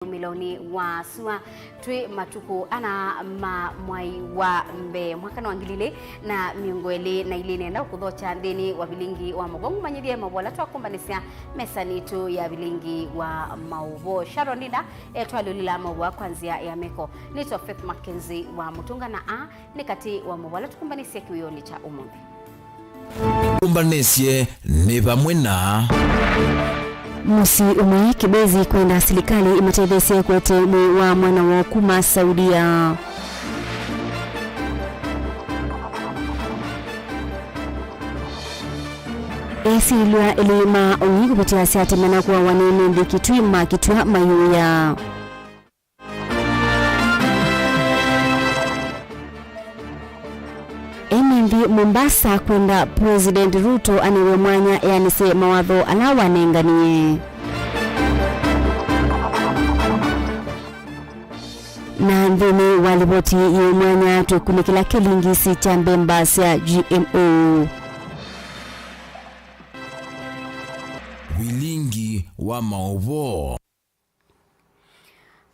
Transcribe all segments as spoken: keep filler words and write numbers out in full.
ũmĩlonĩ wa sua. Twĩ matukũ ana ma mwai wa mbee, mwaka wa ngili ilĩ na mĩongo ĩlĩ na ilĩ. Nenda ũkũthokya nthĩnĩ wa vilingi wa maũvoo, ngũmanyĩthye maũvoo ala twakũmbanĩsya mesa nitũ ya vilingi wa maũvoo. Sharon Ndinda etwalũlila maũvoo kwa nzĩa ya meko. Nĩtwa Faith Mackenzie wa Mũtũnga, na a nĩ katĩ wa maũvoo ala tũkũmbanĩsye kĩwĩonĩ kya ũmũnthĩ. Kũmbanĩsye nĩ vamwe na. Mũsyĩ ũmwe Kibezi kwenda silikalĩ ĩmatetheesye kũete mwĩĩ wa mwana woo kuma Saudia. Esilwa elĩ ma ũng'ei kũvĩtĩa syatemana kũawa nĩ nthĩ Kitui makitw'a mayũya. Ene nthĩ Mombasa kwenda President Ruto anĩwe mwanya eanĩsye mawatho ala wanenganie. Na nthĩnĩ wa livoti yĩ mwanya, twĩkunĩkĩla kĩlingisi kya mbemba sya G M O. Vilingi wa maũvoo.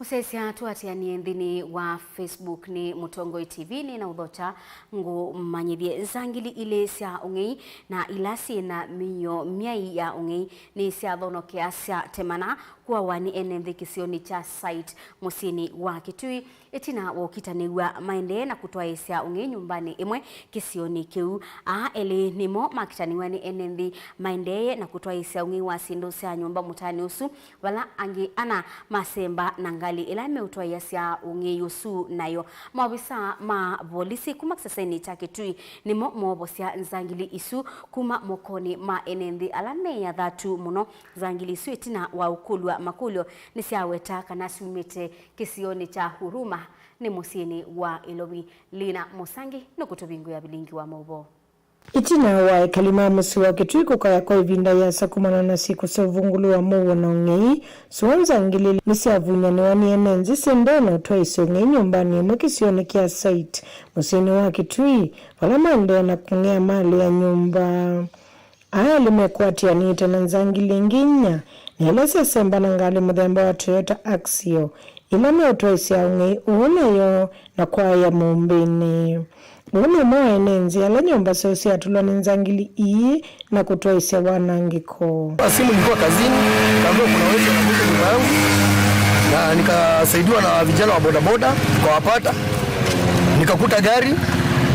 Mũsyaĩĩsya tũatĩanĩe nthĩnĩ wa Facebook nĩ Mũtongoi T V, nĩ na ũthokya ngũmanyĩthye. Nzangili ilĩ sya ũng'ei na ila syĩ na mĩio myai ya ũng'ei nĩsyathonokeasya temana kũawa nĩ ene nthĩ kĩsionĩ kya Site mũsyĩnĩ wa Kitui. Ĩtina wa ũkitanĩw'a, maendee na kũtwaĩĩsya ũng'ei nyũmbanĩ ĩmwe kĩsionĩ kĩu. Aa elĩ nĩmo makitanĩw'a nĩ ene nthĩ maendee na kũtwaĩĩsya ũng'ei wa syĩndũ sya nyũmba mũtaanĩ ũsu, vala angĩ ana masemba na ngalĩ ĩla meũtwaĩĩasya ũng'ei ũsu nayo. Maovisa ma volisi kuma kĩsesenĩ kya Kitui nĩmo moovosya nzangili isu kuma mokonĩ ma ene nthĩ ala me athatu mũno. Nzangili isu ĩtina wa ũkũlw'a makũlyo nĩsyaweta kana syumĩte kĩsionĩ kya Huruma nĩ mũsyĩnĩ wa Ilovi. Lina Mũsangi nũkũtũvingũĩa vilingi wa maũvoo. Ĩtina wa ekali ma mũsyĩ wa Kitui kũkaya kwa ĩvinda yĩasa kumana na syĩko sya ũvungũlu wa mũuo na ũng'ei, sua nzangili nĩsyavunyanĩwa nĩ ene nthĩ syendee na ũtwaĩĩsya ũng'ei nyũmbanĩ ĩmwe kĩsionĩ kya Site mũsyĩnĩ wa Kitui, vala maendee na kũng'ea malĩ ya nyũmba. Aa elĩ mekwatĩanĩte na nzangili ingĩ inya, na ila syasemba na ngalĩ mũthemba wa Toyota Axio, ila meũtwaĩĩsya ũng'ei ũũ nayo na kwaĩa mũumbĩnĩ. Ũũ nĩ ũmwe wa ene nthĩ ala nyũmba syoo syatũlwa nĩ nzangili ii na kũtwaĩĩsya wanangĩko. Simu nilikuwa kazini, nikaambiwa kuna wezi wanakuja nyumba yangu, na nikasaidiwa na vijana wa bodaboda, tukawapata. Nikakuta gari,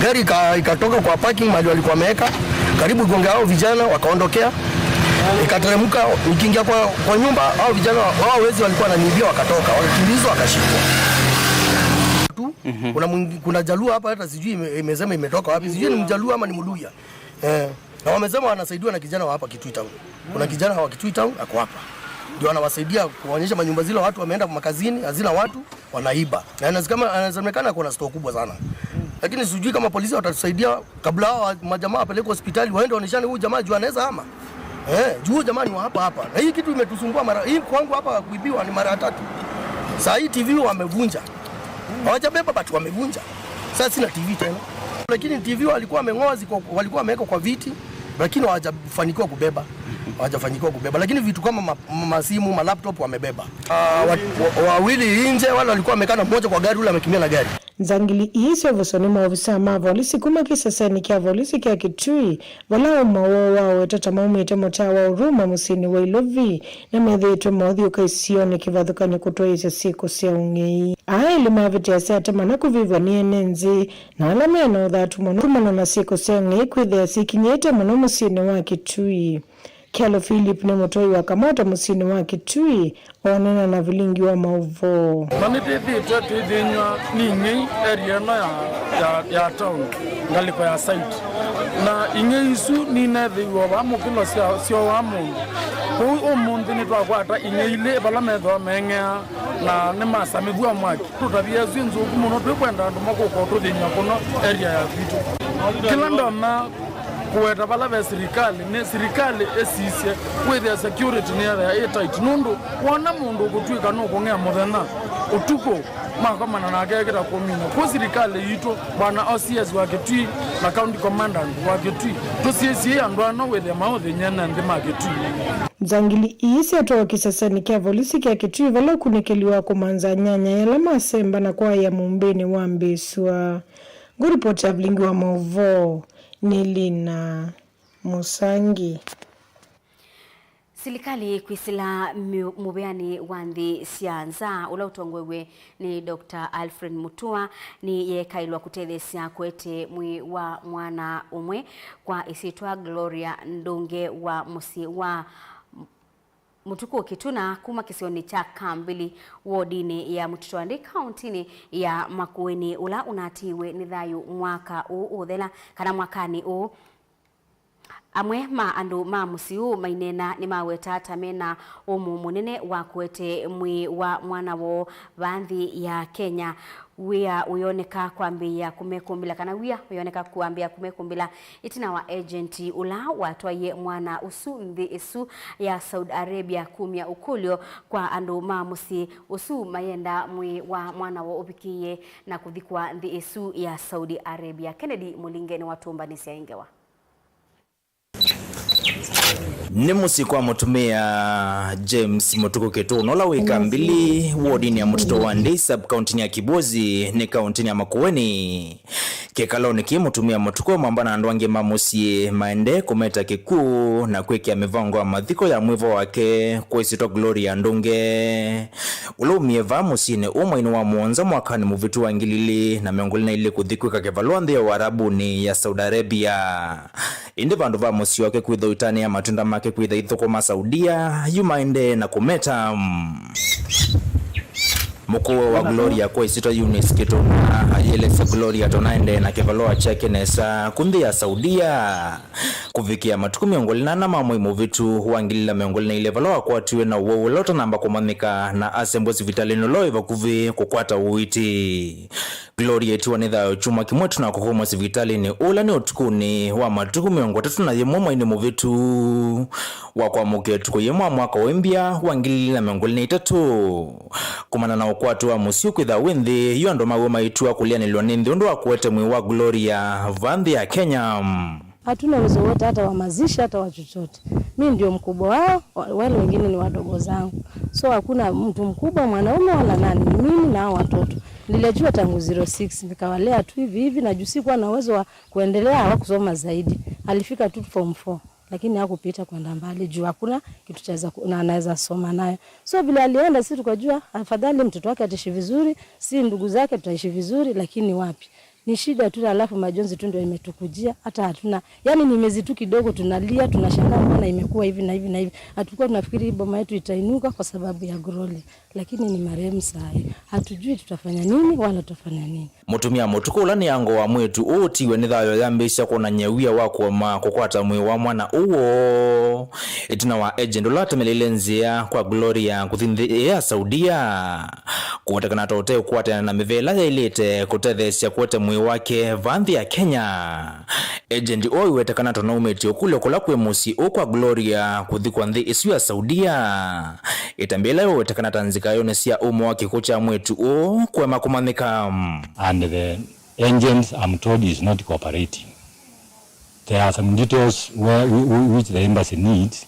gari ika-, ikatoka kwa parking mahali walikuwa wameweka, karibu igongea hao vijana, wakaondokea. Nikateremka, nikiingia kwa, kwa nyumba, hao vijana, hao wezi walikuwa wananiibia, wakatoka, wakakimbizwa, wakashikwa. Tu, kuna mwingi-, kuna Jaluo hapa, hata sijui ime-, imesema imetoka wapi, sijui ni Mjaluo ama ni Mluya. Eh, na wamesema wanasaidiwa na kijana wa hapa Kitui Town. Kuna kijana wa Kitui Town ako hapa. Ndio anawasaidia kuonyesha manyumba zile watu wameenda makazini, hazina watu, wanaiba. Na anaweza-, kama anasemekana kuna store kubwa sana. Lakini sijui kama polisi watatusaidia kabla hao majamaa wapelekwe hospitali, waende waoneshane huyu jamaa juu anaweza ama. Eh, juu huyu jamaa ni wa hapa hapa. Na hii kitu imetusumbua mara, hii kwangu hapa kuibiwa ni mara ya tatu. Saa hii T V wamevunja. Hawajabeba, but wamevunja. Sasa sina T V tena. Lakini T V walikuwa wameng'oa, ziko, walikuwa wameweka kwa viti, lakini hawajafanikiwa kubeba. Hawajafanikiwa kubeba. Lakini vitu kama ma-, ma-, masimu, ma laptop wamebeba. Ah, wa-, wa-, wawili nje, wale walikuwa wamekaa na mmoja kwa gari, ule amekimbia na gari. Nzangili ii syovoswa nĩ maovisa ma volisi kuma kĩsesenĩ kya volisi kya Kitui, vala ũmwe woo wawetwa ta maumĩte mũtaa wa Huruma mũsyĩnĩ wa Ilovi, na methĩĩtwe maũthiũka isionĩ kĩvathũkany'o kũtwaĩĩsya syĩko sya ũng'ei. Aa elĩ mavĩtĩasya atemana kũvĩvw'a nĩ ene nthĩ, na ala me na ũthatu mũno kumana na syĩko sya ũng'ei kwĩthĩa syĩkinyĩte mũno mũsyĩnĩ wa Kitui. Kyalo Philip nĩ mũtwai wa kamota mũsyĩnĩ wa Kitui, oonana na vilingi wa maũvoo. Na nĩtwĩthĩĩtwe twĩthĩnywa nĩ ing'ei area ĩno ya, ya, ya town, ngalĩko ya Site. Na ing'ei isu ninethĩiwe vaa mũkĩlo sya, syoaa mũndũ. Kwoou ũmũnthĩ nĩtwakwata ing'ei ilĩ vala methĩwa meng'ea na nĩmasamĩthw'a mwaki. Tũtavya ĩsu nzũku mũno, twĩkwenda andũ makũka ũtũthĩny'a kũno area ya kwitũ. Kĩla ndona kũweta vala ve silikalĩ, nĩ silikalĩ ĩsisye kwĩthĩa security nĩyethĩa ĩ tight, nũndũ wona mũndũ ũkũtw'ĩka nũkũng'ea mũthenya, ũtukũ Makomana nake ekĩta kũmina. Kwĩ silikalĩ yitũ, bwana O C S wa Kitui na County Commandant wa Kitui, tũsiĩsiei andũ ano wĩthĩa maũthĩny'a na nthĩ ma Kitui. Nzangili ii syatwawa kĩsesenĩ kya volisi kya Kitui vala ũkunĩkĩli wa kũmanza anyanya ala masemba na kwaĩa mũmbĩnĩ wa mbĩswa. Ngũripoti ya vilingi wa maũvoo nĩ Lina Mũsangi. Silikalĩ kwĩsĩla mĩ-, mũvĩanĩ wa nthĩ sya nza ũla ũtongoew'e nĩ Doctor Alfred Mutua nĩyeekaĩlwa kũtetheesya kũete mwĩĩ wa mwana ũmwe kwa ĩsyĩtwa Gloria Ndunge wa mũsyĩ wa Mũtukũ Kituna kuma kĩsionĩ kya Kambili, wodinĩ ya Mũtitwandĩ, kaũntĩnĩ ya Makueni, ũla ũnatiiwe nĩ thayũ mwaka ũũ ũthela, kana mwakanĩ ũũ. Amwe ma andũ ma mũsyĩ ũũ maineena nĩmaweta ta mena ũmũ mũnene wa kũete mwĩĩ wa mwana woo va nthĩ ya Kenya. Wĩa ũyoneka kwambĩĩa kũmekũmbĩla, kana wĩa ũyoneka kwambĩĩa kũmekũmbĩla ĩtina wa agent ũla watwaie mwana ũsu nthĩ ĩsu ya Saudi Arabia kumya ũkũlyo kwa andũ ma mũsyĩ ũsu mayenda mwĩĩ wa mwana woo ũvikĩĩe na kũthikwa nthĩ ĩsu ya Saudi Arabia. Kennedy Mũlinge nĩwatũmbanĩsya ĩ ngewa. Nĩ mũsyĩ kwa mũtumĩa James Mũtukũ Kĩtũnũ, ũla wĩ Kambili, wodinĩ ya Mũtitwandĩ, sub-kaũntĩnĩ ya Kibwezi, nĩ kaũntĩnĩ ya Makueni. Kĩkalonĩ kĩĩ, mũtumĩa Mũtukũ amwamba na andũ angĩ ma mũsyĩ maendee kũmeta kĩkw'ũ na kwĩkĩa mĩvango ya mathiko ya mwĩvo wake kwa ĩsyĩtwa Gloria Ndunge, ũla umie vaa mũsyĩnĩ ũũ mweinĩ wa mũonza mwakanĩ mũvĩtu wa ngili ilĩ na mĩongo ĩlĩ na ilĩ kũthi kwĩka kĩvalũa nthĩ ya Ũarabunĩ ya Saudi Arabia. Ĩndĩ vandũ va mũsyĩ wake kwĩthwa ũitanĩa matunda make kwĩtha ithũkũma Saudia, yu maendee na kũmeta. Mũkũũe wa Gloria kwa ĩsyĩtwa Eunice Kĩtũnga ayĩelesya Gloria tonaendee na kĩvalũa kyake nesa ku nthĩ ya Saudia. Kũvikĩa matukũ mĩongo ĩlĩ na ana ma mwei mũvĩtu wa ngili ilĩ na mĩongo ĩlĩ na ilĩ, vala wakwatiwe na ũwau ũla ũtanamba kũmanyĩka na asembwe sivitalĩnĩ ũla wĩ vakuvĩ kũkwata ũiiti. Gloria etiwa nĩ thayũ kyumwa kĩmwe tu na kũkumw'a sivitalĩnĩ ũla nĩ ũtukũnĩ wa matukũ mĩongo ĩtatũ na yĩmwe mweinĩ mũvĩtu wa kwamũkĩa ĩtukũ yĩmwe wa mwaka wa ĩmbya wa ngili ilĩ na mĩongo ĩlĩ na itatũ. Kumana na ũkwati wa mũsyĩ kwĩtha wĩ nthĩ yu, andũ maw'o maitw'a kũlĩanĩlw'a nĩ nthĩ ũndũ wa kũete mwĩĩ wa Gloria va nthĩ ya Kenya. Hatuna uwezo wote hata wa mazishi, hata wa chochote. Mi ndio mkubwa wao, wa-, wale wengine ni wadogo zangu. So hakuna mtu mkubwa, mwanaume wala nani, ni mimi na hao watoto. Niliachiwa tangu zero six, nikawalea tu hivi hivi, na juu sikuwa na uwezo wa kuendelea, hawakusoma zaidi. Alifika tu form four, lakini hakupita kwenda mbali, juu hakuna kitu chaweza ku-, na anaweza soma nayo. So vile alienda, sisi tukajua afadhali mtoto wake ataishi vizuri, si ndugu zake tutaishi vizuri, lakini wapi? Ni shida tu, alafu majonzi tu ndio imetukujia, hata hatuna, yani ni miezi tu kidogo tunalia, tunashangaa mbona imekuwa hivi na hivi na hivi. Hatukuwa tunafikiri hii boma yetu itainuka kwa sababu ya Gloria, lakini ni marehemu saa hii. Hatujui tutafanya nini wala tutafanya nini. Mũtumĩa Mũtukũ ũla nĩ ango wa mwĩĩtu ũũ ũtiwe nĩ thayũ ayambĩĩsya kwonany'a wia wa kũema kũkwata mwĩĩ wa mwana ũũ woo, ĩtina wa agent ũla watemeleile nzĩa kwa Gloria kũthi nthĩ ya Saudia. Kũwetekana ta ũteũkwatana na mĩvĩa ĩla yaĩlĩte kũtetheesya kũete mwĩĩ wake va nthĩ ya Kenya. Agent ũũ aiwetekana ta ũnaumĩtye ũkũlyo kũla kwĩ mũsyĩ ũũ kwa Gloria kũthikwa nthĩ ĩsu ya Saudia. Ĩtambya ĩla yĩwetekana ta nzika yonĩ sya ũmo wa kĩkw'ũ kya mwĩĩtu ũũ kũema kũmanyĩka. And the agent, I'm told, is not cooperating. There are some details where, whi-, whi-, which the embassy needs,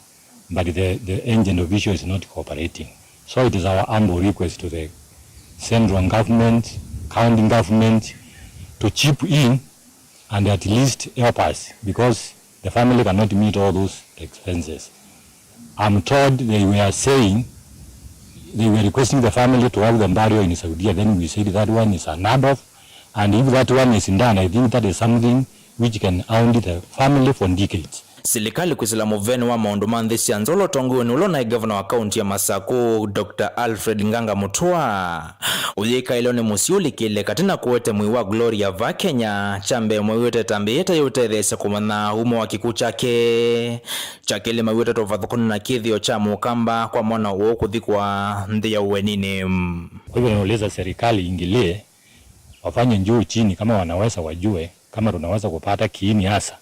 but the, the agent official is not cooperating. So it is our humble request to the central government, county government to chip in and at least help us, because the family cannot meet all those expenses. I'm told they were saying they were requesting the family to have the burial in Saudia. Then we said that one is unheard of. And if that one is done, I think that is something which can haunt the family for decades. Silikalĩ kwĩsĩla mũvĩanĩ wa maũndũ ma nthĩ sya nza ũla ũtongoew'e nĩ ũla ũnaĩ ngavana wa kaunti ya Masakũ, Doctor Alfred Nganga Mutua, ũyĩkaĩlwe nĩ mũsyĩ ũlikĩle katĩ na kũete mwĩĩ wa Gloria va Kenya. Kya mbee, maiweta ĩtambya yĩĩ ta yĩũtetheesya kũmanya ũmo wa kĩkw'ũ kyake. Kya kelĩ, maiweta ta ũvathũkany'o na kĩthĩo kya mũkamba kwa mwana ũũ kũthikwa nthĩ ya ũeninĩ. Kwa hivyo nauliza serikali iingilie, wafanye juu chini, kama wanaweza wajue kama tunaweza kupata kiini hasa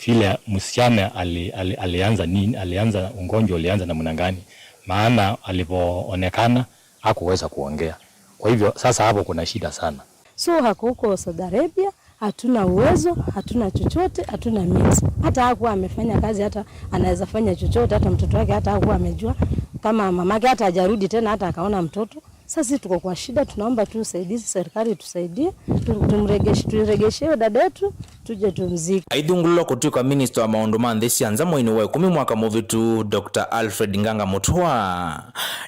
vile msichana ali-, ali-, alianza nini, alianza, ugonjwa ulianza namna gani, maana alipoonekana hakuweza kuongea. Kwa hivyo sasa hapo kuna shida sana. So hako huko Saudi Arabia, hatuna uwezo, hatuna chochote, hatuna means. Hata hakuwa amefanya kazi, hata anaweza fanya chochote, hata mtoto wake hata hakuwa amejua kama mamake hata hajarudi tena, hata akaona mtoto. Sasa sisi tuko kwa shida, tunaomba tu usaidizi, serikali tusaidie, tu- tumregeshe, turegeshe huyo dada yetu, tuje tumzike. Aithungululwa kũtw'ĩka minista wa maũndũ ma nthĩ sya nza mweinĩ wa ĩkũmi mwaka mũvĩtu, Doctor Alfred Nganga Mutua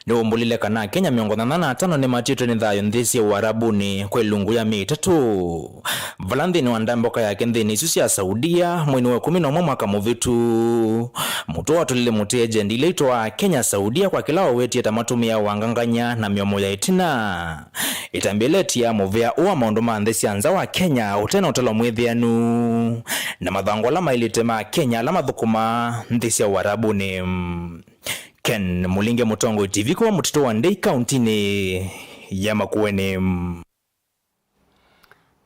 nĩwaumbũlile kana Akenya mĩongo ĩnana na atano nĩmatĩtwe nĩ thayũ nthĩ sya Ũarabunĩ kwa ĩlungu ya myei ĩtatũ. Vala nthĩnĩ wa ndamboka yake nthĩnĩ isu sya Saudia mweinĩ wa ĩkũmi na ũmwe mwaka mũvĩtu, Mutua watũlile mũtĩ ejendi ila itwaa Kenya Saudia kwa kĩla wawetie ta matũmĩaa wangangany'a na mĩomo ya ĩtina. Ĩtambya ĩla ĩtiaa mũvea ũũ wa maũndũ ma nthĩ sya nza wa Kenya ũte na ũtalo mwĩthĩanu na mathangũ ala maĩlĩte ma Kenya ala mathũkũmaa nthĩ sya Ũarabunĩ. Ken Mũlinge, Mũtongoi T V, kuma mũtitũ wa Ndei, kauntinĩ ya Makueni.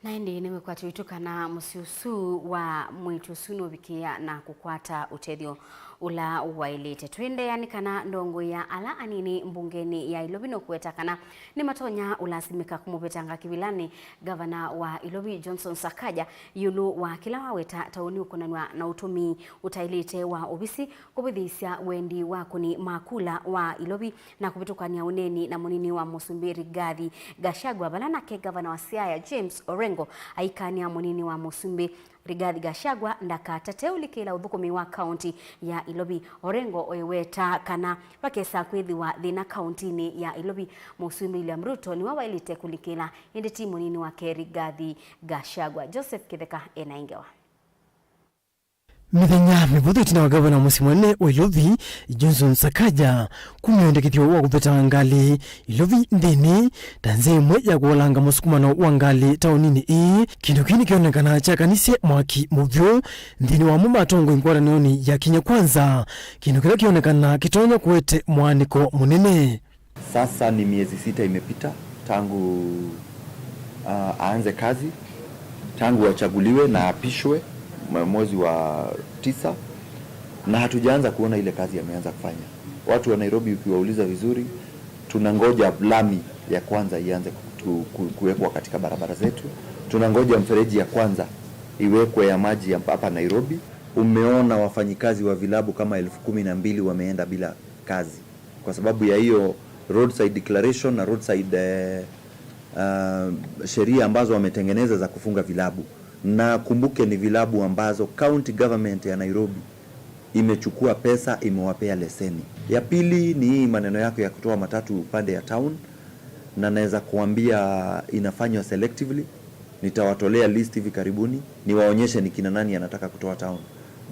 Na ĩndĩ nĩwĩkwatya ũitu kana mũsyĩ ũsu wa mwĩĩtu ũsu nũvikĩĩa na kũkwata ũtethyo ũla waĩlĩte. Tũendeea nĩ kana ndongoi ya ala anini mbungenĩ ya Ilovi nũkũweta kana nĩmatonya ũlasimĩka kũmũvetanga kĩvĩlanĩ ngavana wa Ilovi Johnson Sakaja ĩũlũ wa kĩla waweta ta ũnĩ ũkonanw'a na ũtũmĩi ũtaĩlĩte wa ovisi kũvĩthĩĩsya wendi wa akũni ma kula wa Ilovi na kũvĩtũkany'a ũneeni na mũnini wa mũsumbĩ Rigathi Gachagua, vala nake ngavana wa Siaya James Orengo aikanĩa mũnini wa mũsumbĩ Rigathi Gachagua ndakatate ũlikĩla ũthũkũmi wa kaunti ya Ilovi. Orengo oiweta kana vakesa kwĩthĩwa thĩna kauntinĩ ya Ilovi, mũsumbĩ William Ruto nĩwe waĩlĩte kũlikĩla, ĩndĩ ti mũnini wake Rigathi Gachagua. Joseph Kĩtheka ena ĩngewa. Mĩthenya mĩvũthũ ĩtina wa ngavana mũsyĩ mũnene wa Ilovi, Johnson Sakaja, kumya wendekethyo wa kũveta ngalĩ Ilovi nthĩnĩ ta nzĩa ĩmwe ya kũolanga mũsukumano wa ngalĩ taoninĩ ĩĩ, kĩndũ kĩĩ nĩkĩonekana kyakanisye mwaki mũvyũ nthĩnĩ wa amwe ma atongoi ngwatanĩonĩ ya Kenya Kwanza, kĩndũ kĩla kĩonekana kĩtonya kũete mwaanĩko mũnene. Sasa ni miezi sita imepita tangu, ah, aanze kazi, tangu achaguliwe na apishwe mwe-, mwezi wa tisa, na hatujaanza kuona ile kazi ameanza kufanya. Watu wa Nairobi, ukiwauliza vizuri, tunangoja lami ya kwanza ianze ku-, ku-, kuwekwa katika barabara zetu. Tunangoja mfereji ya kwanza iwekwe ya maji ya hapa Nairobi. Umeona wafanyikazi wa vilabu kama elfu kumi na mbili wameenda bila kazi kwa sababu ya hiyo roadside declaration na roadside, eh, uh, sheria ambazo wametengeneza za kufunga vilabu. Na kumbuke ni vilabu ambazo county government ya Nairobi imechukua pesa, imewapea leseni. Ya pili ni hii maneno yako ya kutoa matatu upande ya town, na naweza kuambia inafanywa selectively. Nitawatolea list hivi karibuni, niwaonyeshe ni kina nani anataka kutoa town.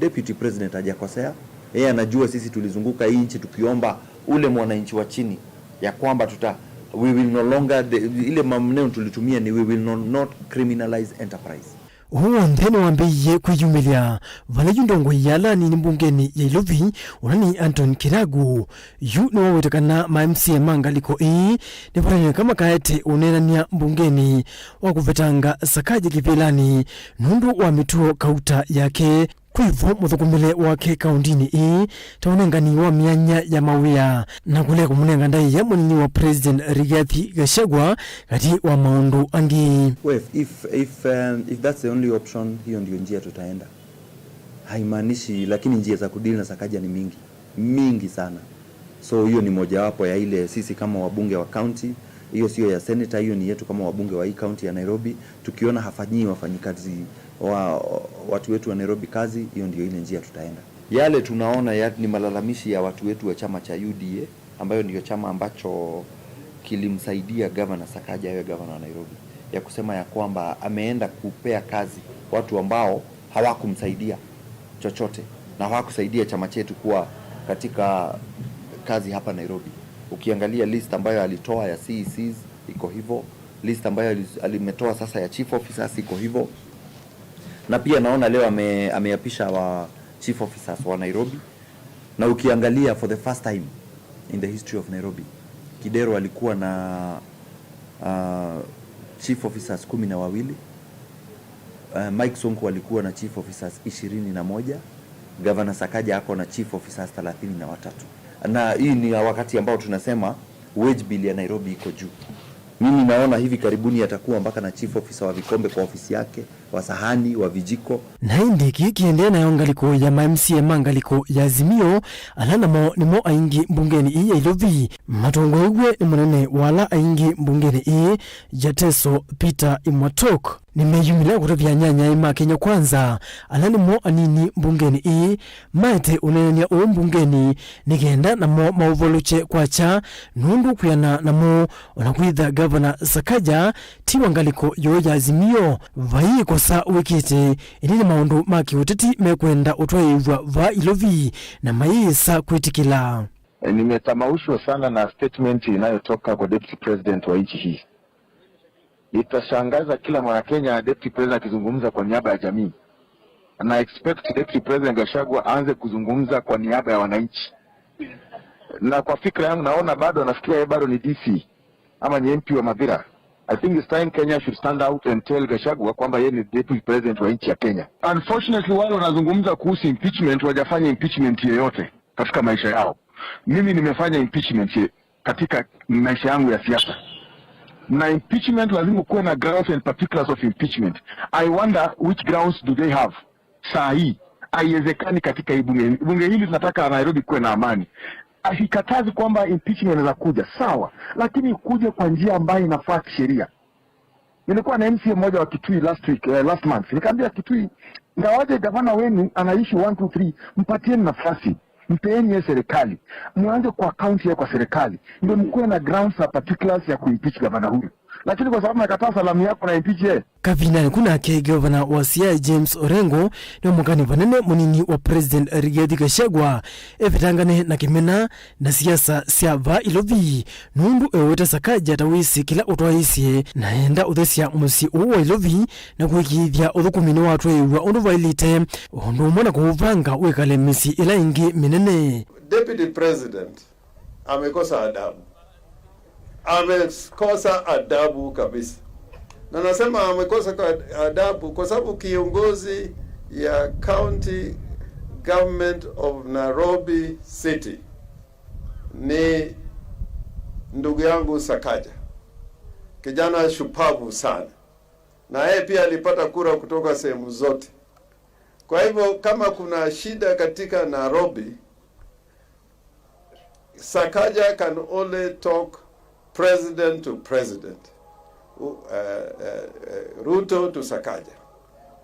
Deputy President hajakosea, yeye anajua sisi tulizunguka hii nchi tukiomba ule mwananchi wa chini ya kwamba tuta, we will no longer, the, ile maneno tulitumia ni we will no, not criminalize enterprise. Ũu w'onthe nĩwambĩĩie kwĩyumĩlya vala yu ndongoi ya ala anini mbungenĩ ya Ilovi, ũla nĩ Anton Kiragu. Yu nĩwaweta kana ma M C A ma ngalĩko ĩĩ nĩvatanĩka makaete ũneenany'a mbungenĩ wa kũvetanga Sakaja kĩvĩlanĩ nũndũ wa mĩtuo kauta yake. Kwĩvo mũthũkũmĩle wake kaũndinĩ ĩĩ ta ũnengani wa myanya ya mawĩa na kũlea kũmũnenga ndaĩa mũnini wa President Rigathi Gachagua, katĩ wa maũndũ angĩ. Well, if, if, um, if that's the only option, hiyo ndio njia tutaenda. Haimaanishi, lakini njia za kudeal na Sakaja ni mingi, mingi sana. So hiyo ni mojawapo ya ile sisi kama wabunge wa county, hiyo sio ya senator, hiyo ni yetu kama wabunge wa hii county ya Nairobi. Tukiona hafanyii wafanyikazi wa watu wetu wa Nairobi kazi, hiyo ndio ile njia tutaenda. Yale tunaona ya, ni malalamishi ya watu wetu wa chama cha U D A, ambayo ndio chama ambacho kilimsaidia Governor Sakaja awe governor wa Nairobi, ya kusema ya kwamba ameenda kupea kazi watu ambao hawakumsaidia chochote na hawakusaidia chama chetu kuwa katika kazi hapa Nairobi. Ukiangalia list ambayo alitoa ya C E Cs, iko hivyo, list ambayo ali-, alimetoa sasa ya chief officers iko hivyo, na pia naona leo ame-, ameapisha wa chief officers wa Nairobi. Na ukiangalia, for the first time in the history of Nairobi, Kidero alikuwa na, uh, chief officers kumi na wawili. Uh, Mike Sonko alikuwa na chief officers ishirini na moja. Governor Sakaja ako na chief officers thelathini na watatu. Na hii ni wakati ambao tunasema wage bill ya Nairobi iko juu. Mimi naona hivi karibuni atakuwa mpaka na chief officer wa vikombe kwa ofisi yake, wa sahani, wa vijiko. Na ĩndĩ kĩĩ kĩendee, nayo ngalĩko ya ma M C A ma ngalĩko ya Azimio, ala namo nĩmo aingĩ mbungenĩ ĩĩ ya Ilovi, matongoew'e nĩ mũnene wa ala aingĩ mbungenĩ ĩĩ, Jateso Peter Imwatok, nĩmeyumĩlya kũtavya anyanyae ma Kenya Kwanza, ala nĩmo anini mbungenĩ ĩĩ, maete ũneenany'a ũũ mbungenĩ nĩ kenda namo maũvolokye kwakya, nũndũ kwĩana namo, o na kwĩtha Ngavana Sakaja ti wa ngalĩko yoo ya Azimio, vai ĩkosa wĩkĩte, ĩndĩ nĩ maũndũ ma kĩũteti mekwenda ũtwaĩĩw'a vaa Ilovi na mayĩsa kwĩtĩkĩla. Nimetamaushwa sana na statement inayotoka kwa Deputy President wa nchi hii. Itashangaza kila Mwanakenya, Deputy President akizungumza kwa niaba ya jamii. Na expect Deputy President Gachagua aanze kuzungumza kwa niaba ya wananchi. Na kwa fikra yangu, naona bado anafikiria yeye bado ni D C ama ni M P wa Mathira. I think it's time Kenya should stand out and tell Gachagua kwamba yeye ni Deputy President wa nchi ya Kenya. Unfortunately, wale wanazungumza kuhusu impeachment hawajafanya impeachment yoyote katika maisha yao. Mimi nimefanya impeachment ye- katika maisha yangu ya siasa. Na impeachment lazima kuwe na grounds and particulars of impeachment. I wonder which grounds do they have? Saa hii haiwezekani katika hii bunge. Bunge hili tunataka Nairobi kuwe na amani. Haikatazi kwamba impeachment inaweza kuja, sawa, lakini ikuje kwa njia ambayo inafaa kisheria. Nilikuwa na M C A mmoja wa Kitui last week, eh, last month. Nikaambia Kitui, ngawaje gavana wenu anaishi one two three, mpatieni nafasi, mpeeni ye serikali, mwanze kwa county ye kwa serikali, ndio mkuwe na grounds na particulars ya kuimpeach gavana huyu. Lakini kwa sababu amekataa salamu yako na impeach ye. Kavindanĩ ku nake, Governor wa Siaya James Orengo nĩwamũkany'a vanene mũnini wa President Rigathi Gachagua evetangane na kĩmena na siasa sya vaa Ilovi, nũndũ eweta Sakaja ta wĩsĩ kĩla ũtwaĩĩsye, na enda ũthesya mũsyĩ ũũ wa Ilovi na kũĩkĩĩthya ũthũkũmi nĩwatwaĩĩw'a ũndũ vaĩlĩte, ũndũ ũmwe na kũũvanga wĩkale mĩsyĩ ĩla ĩngĩ mĩnene. Deputy President amekosa adabu. Amekosa adabu kabisa. Na nasema amekosa ka- adabu kwa sababu kiongozi ya County Government of Nairobi City ni ndugu yangu Sakaja, kijana shupavu sana, na yeye pia alipata kura kutoka sehemu zote. Kwa hivyo kama kuna shida katika Nairobi, Sakaja can only talk president to president. U- eh, eh, eh, Ruto to Sakaja,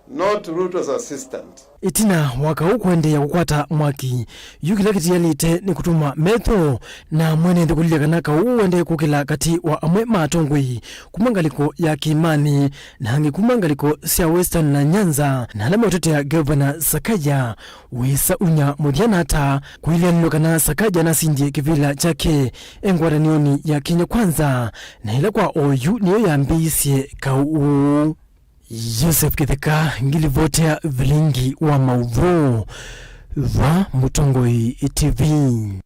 not Ruto's assistant. Ĩtina wa kaũ kũendeea kũkwata mwaki, yu kĩla kĩtialĩte nĩ kũtuma metho na mwene nthĩ kũlilya kana kaũ ũendee kũkĩla katĩ wa amwe ma atongoi kuma ngalĩko ya Kĩĩmanĩ na angĩ kuma ngalĩko sya Western na Nyanza, na ala meũtetea Governor Sakaja wĩsa unya mũthya na ata kũileanĩlw'a kana Sakaja nasindie kĩvĩla kyake e ngwatanĩonĩ ya Kenya Kwanza, na ĩla kwa oyu nĩyo yambĩĩisye kaũ ũũ. Joseph Kĩtheka, ngilivotea vilingi wa maũvoo va Mũtongoi T V.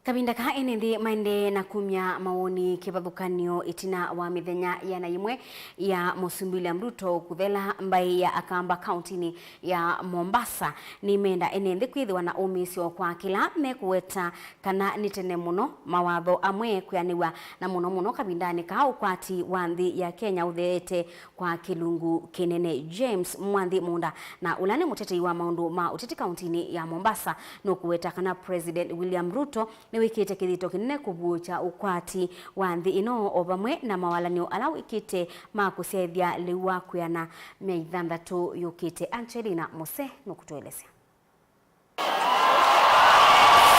Kavinda kaa ene nthĩ maendee na kumya mawoni kĩvathũkany'o ĩtina wa mĩthenya ĩana yĩmwe ya Mũsumbĩ William Ruto kũthela mbaĩ ya Akamba kauntinĩ ya Mombasa. Nĩmenda ene nthĩ kwĩthĩwa na ũmĩĩsyo kwa kĩla mekũweta kana nĩ tene mũno mawatho amwe kwĩanĩw'a, na mũno mũno kavindanĩ kaa ũkwati wa nthĩ ya Kenya ũtheete kwa kĩlungu kĩnene. James Mwanthi Munda, na ũla nĩ mũtetei wa maũndũ ma ũteti kauntinĩ ya Mombasa, nũkũweta kana President William Ruto nĩwĩkĩte kĩthito kĩnene kũvuũkya ũkwati wa nthĩ ĩno o vamwe na mawalanĩo ala wĩkĩte ma kũsyaĩthya lĩu wa kwĩana myei thanthatũ yũkĩte. Angelina Mose nũkũtũelesya.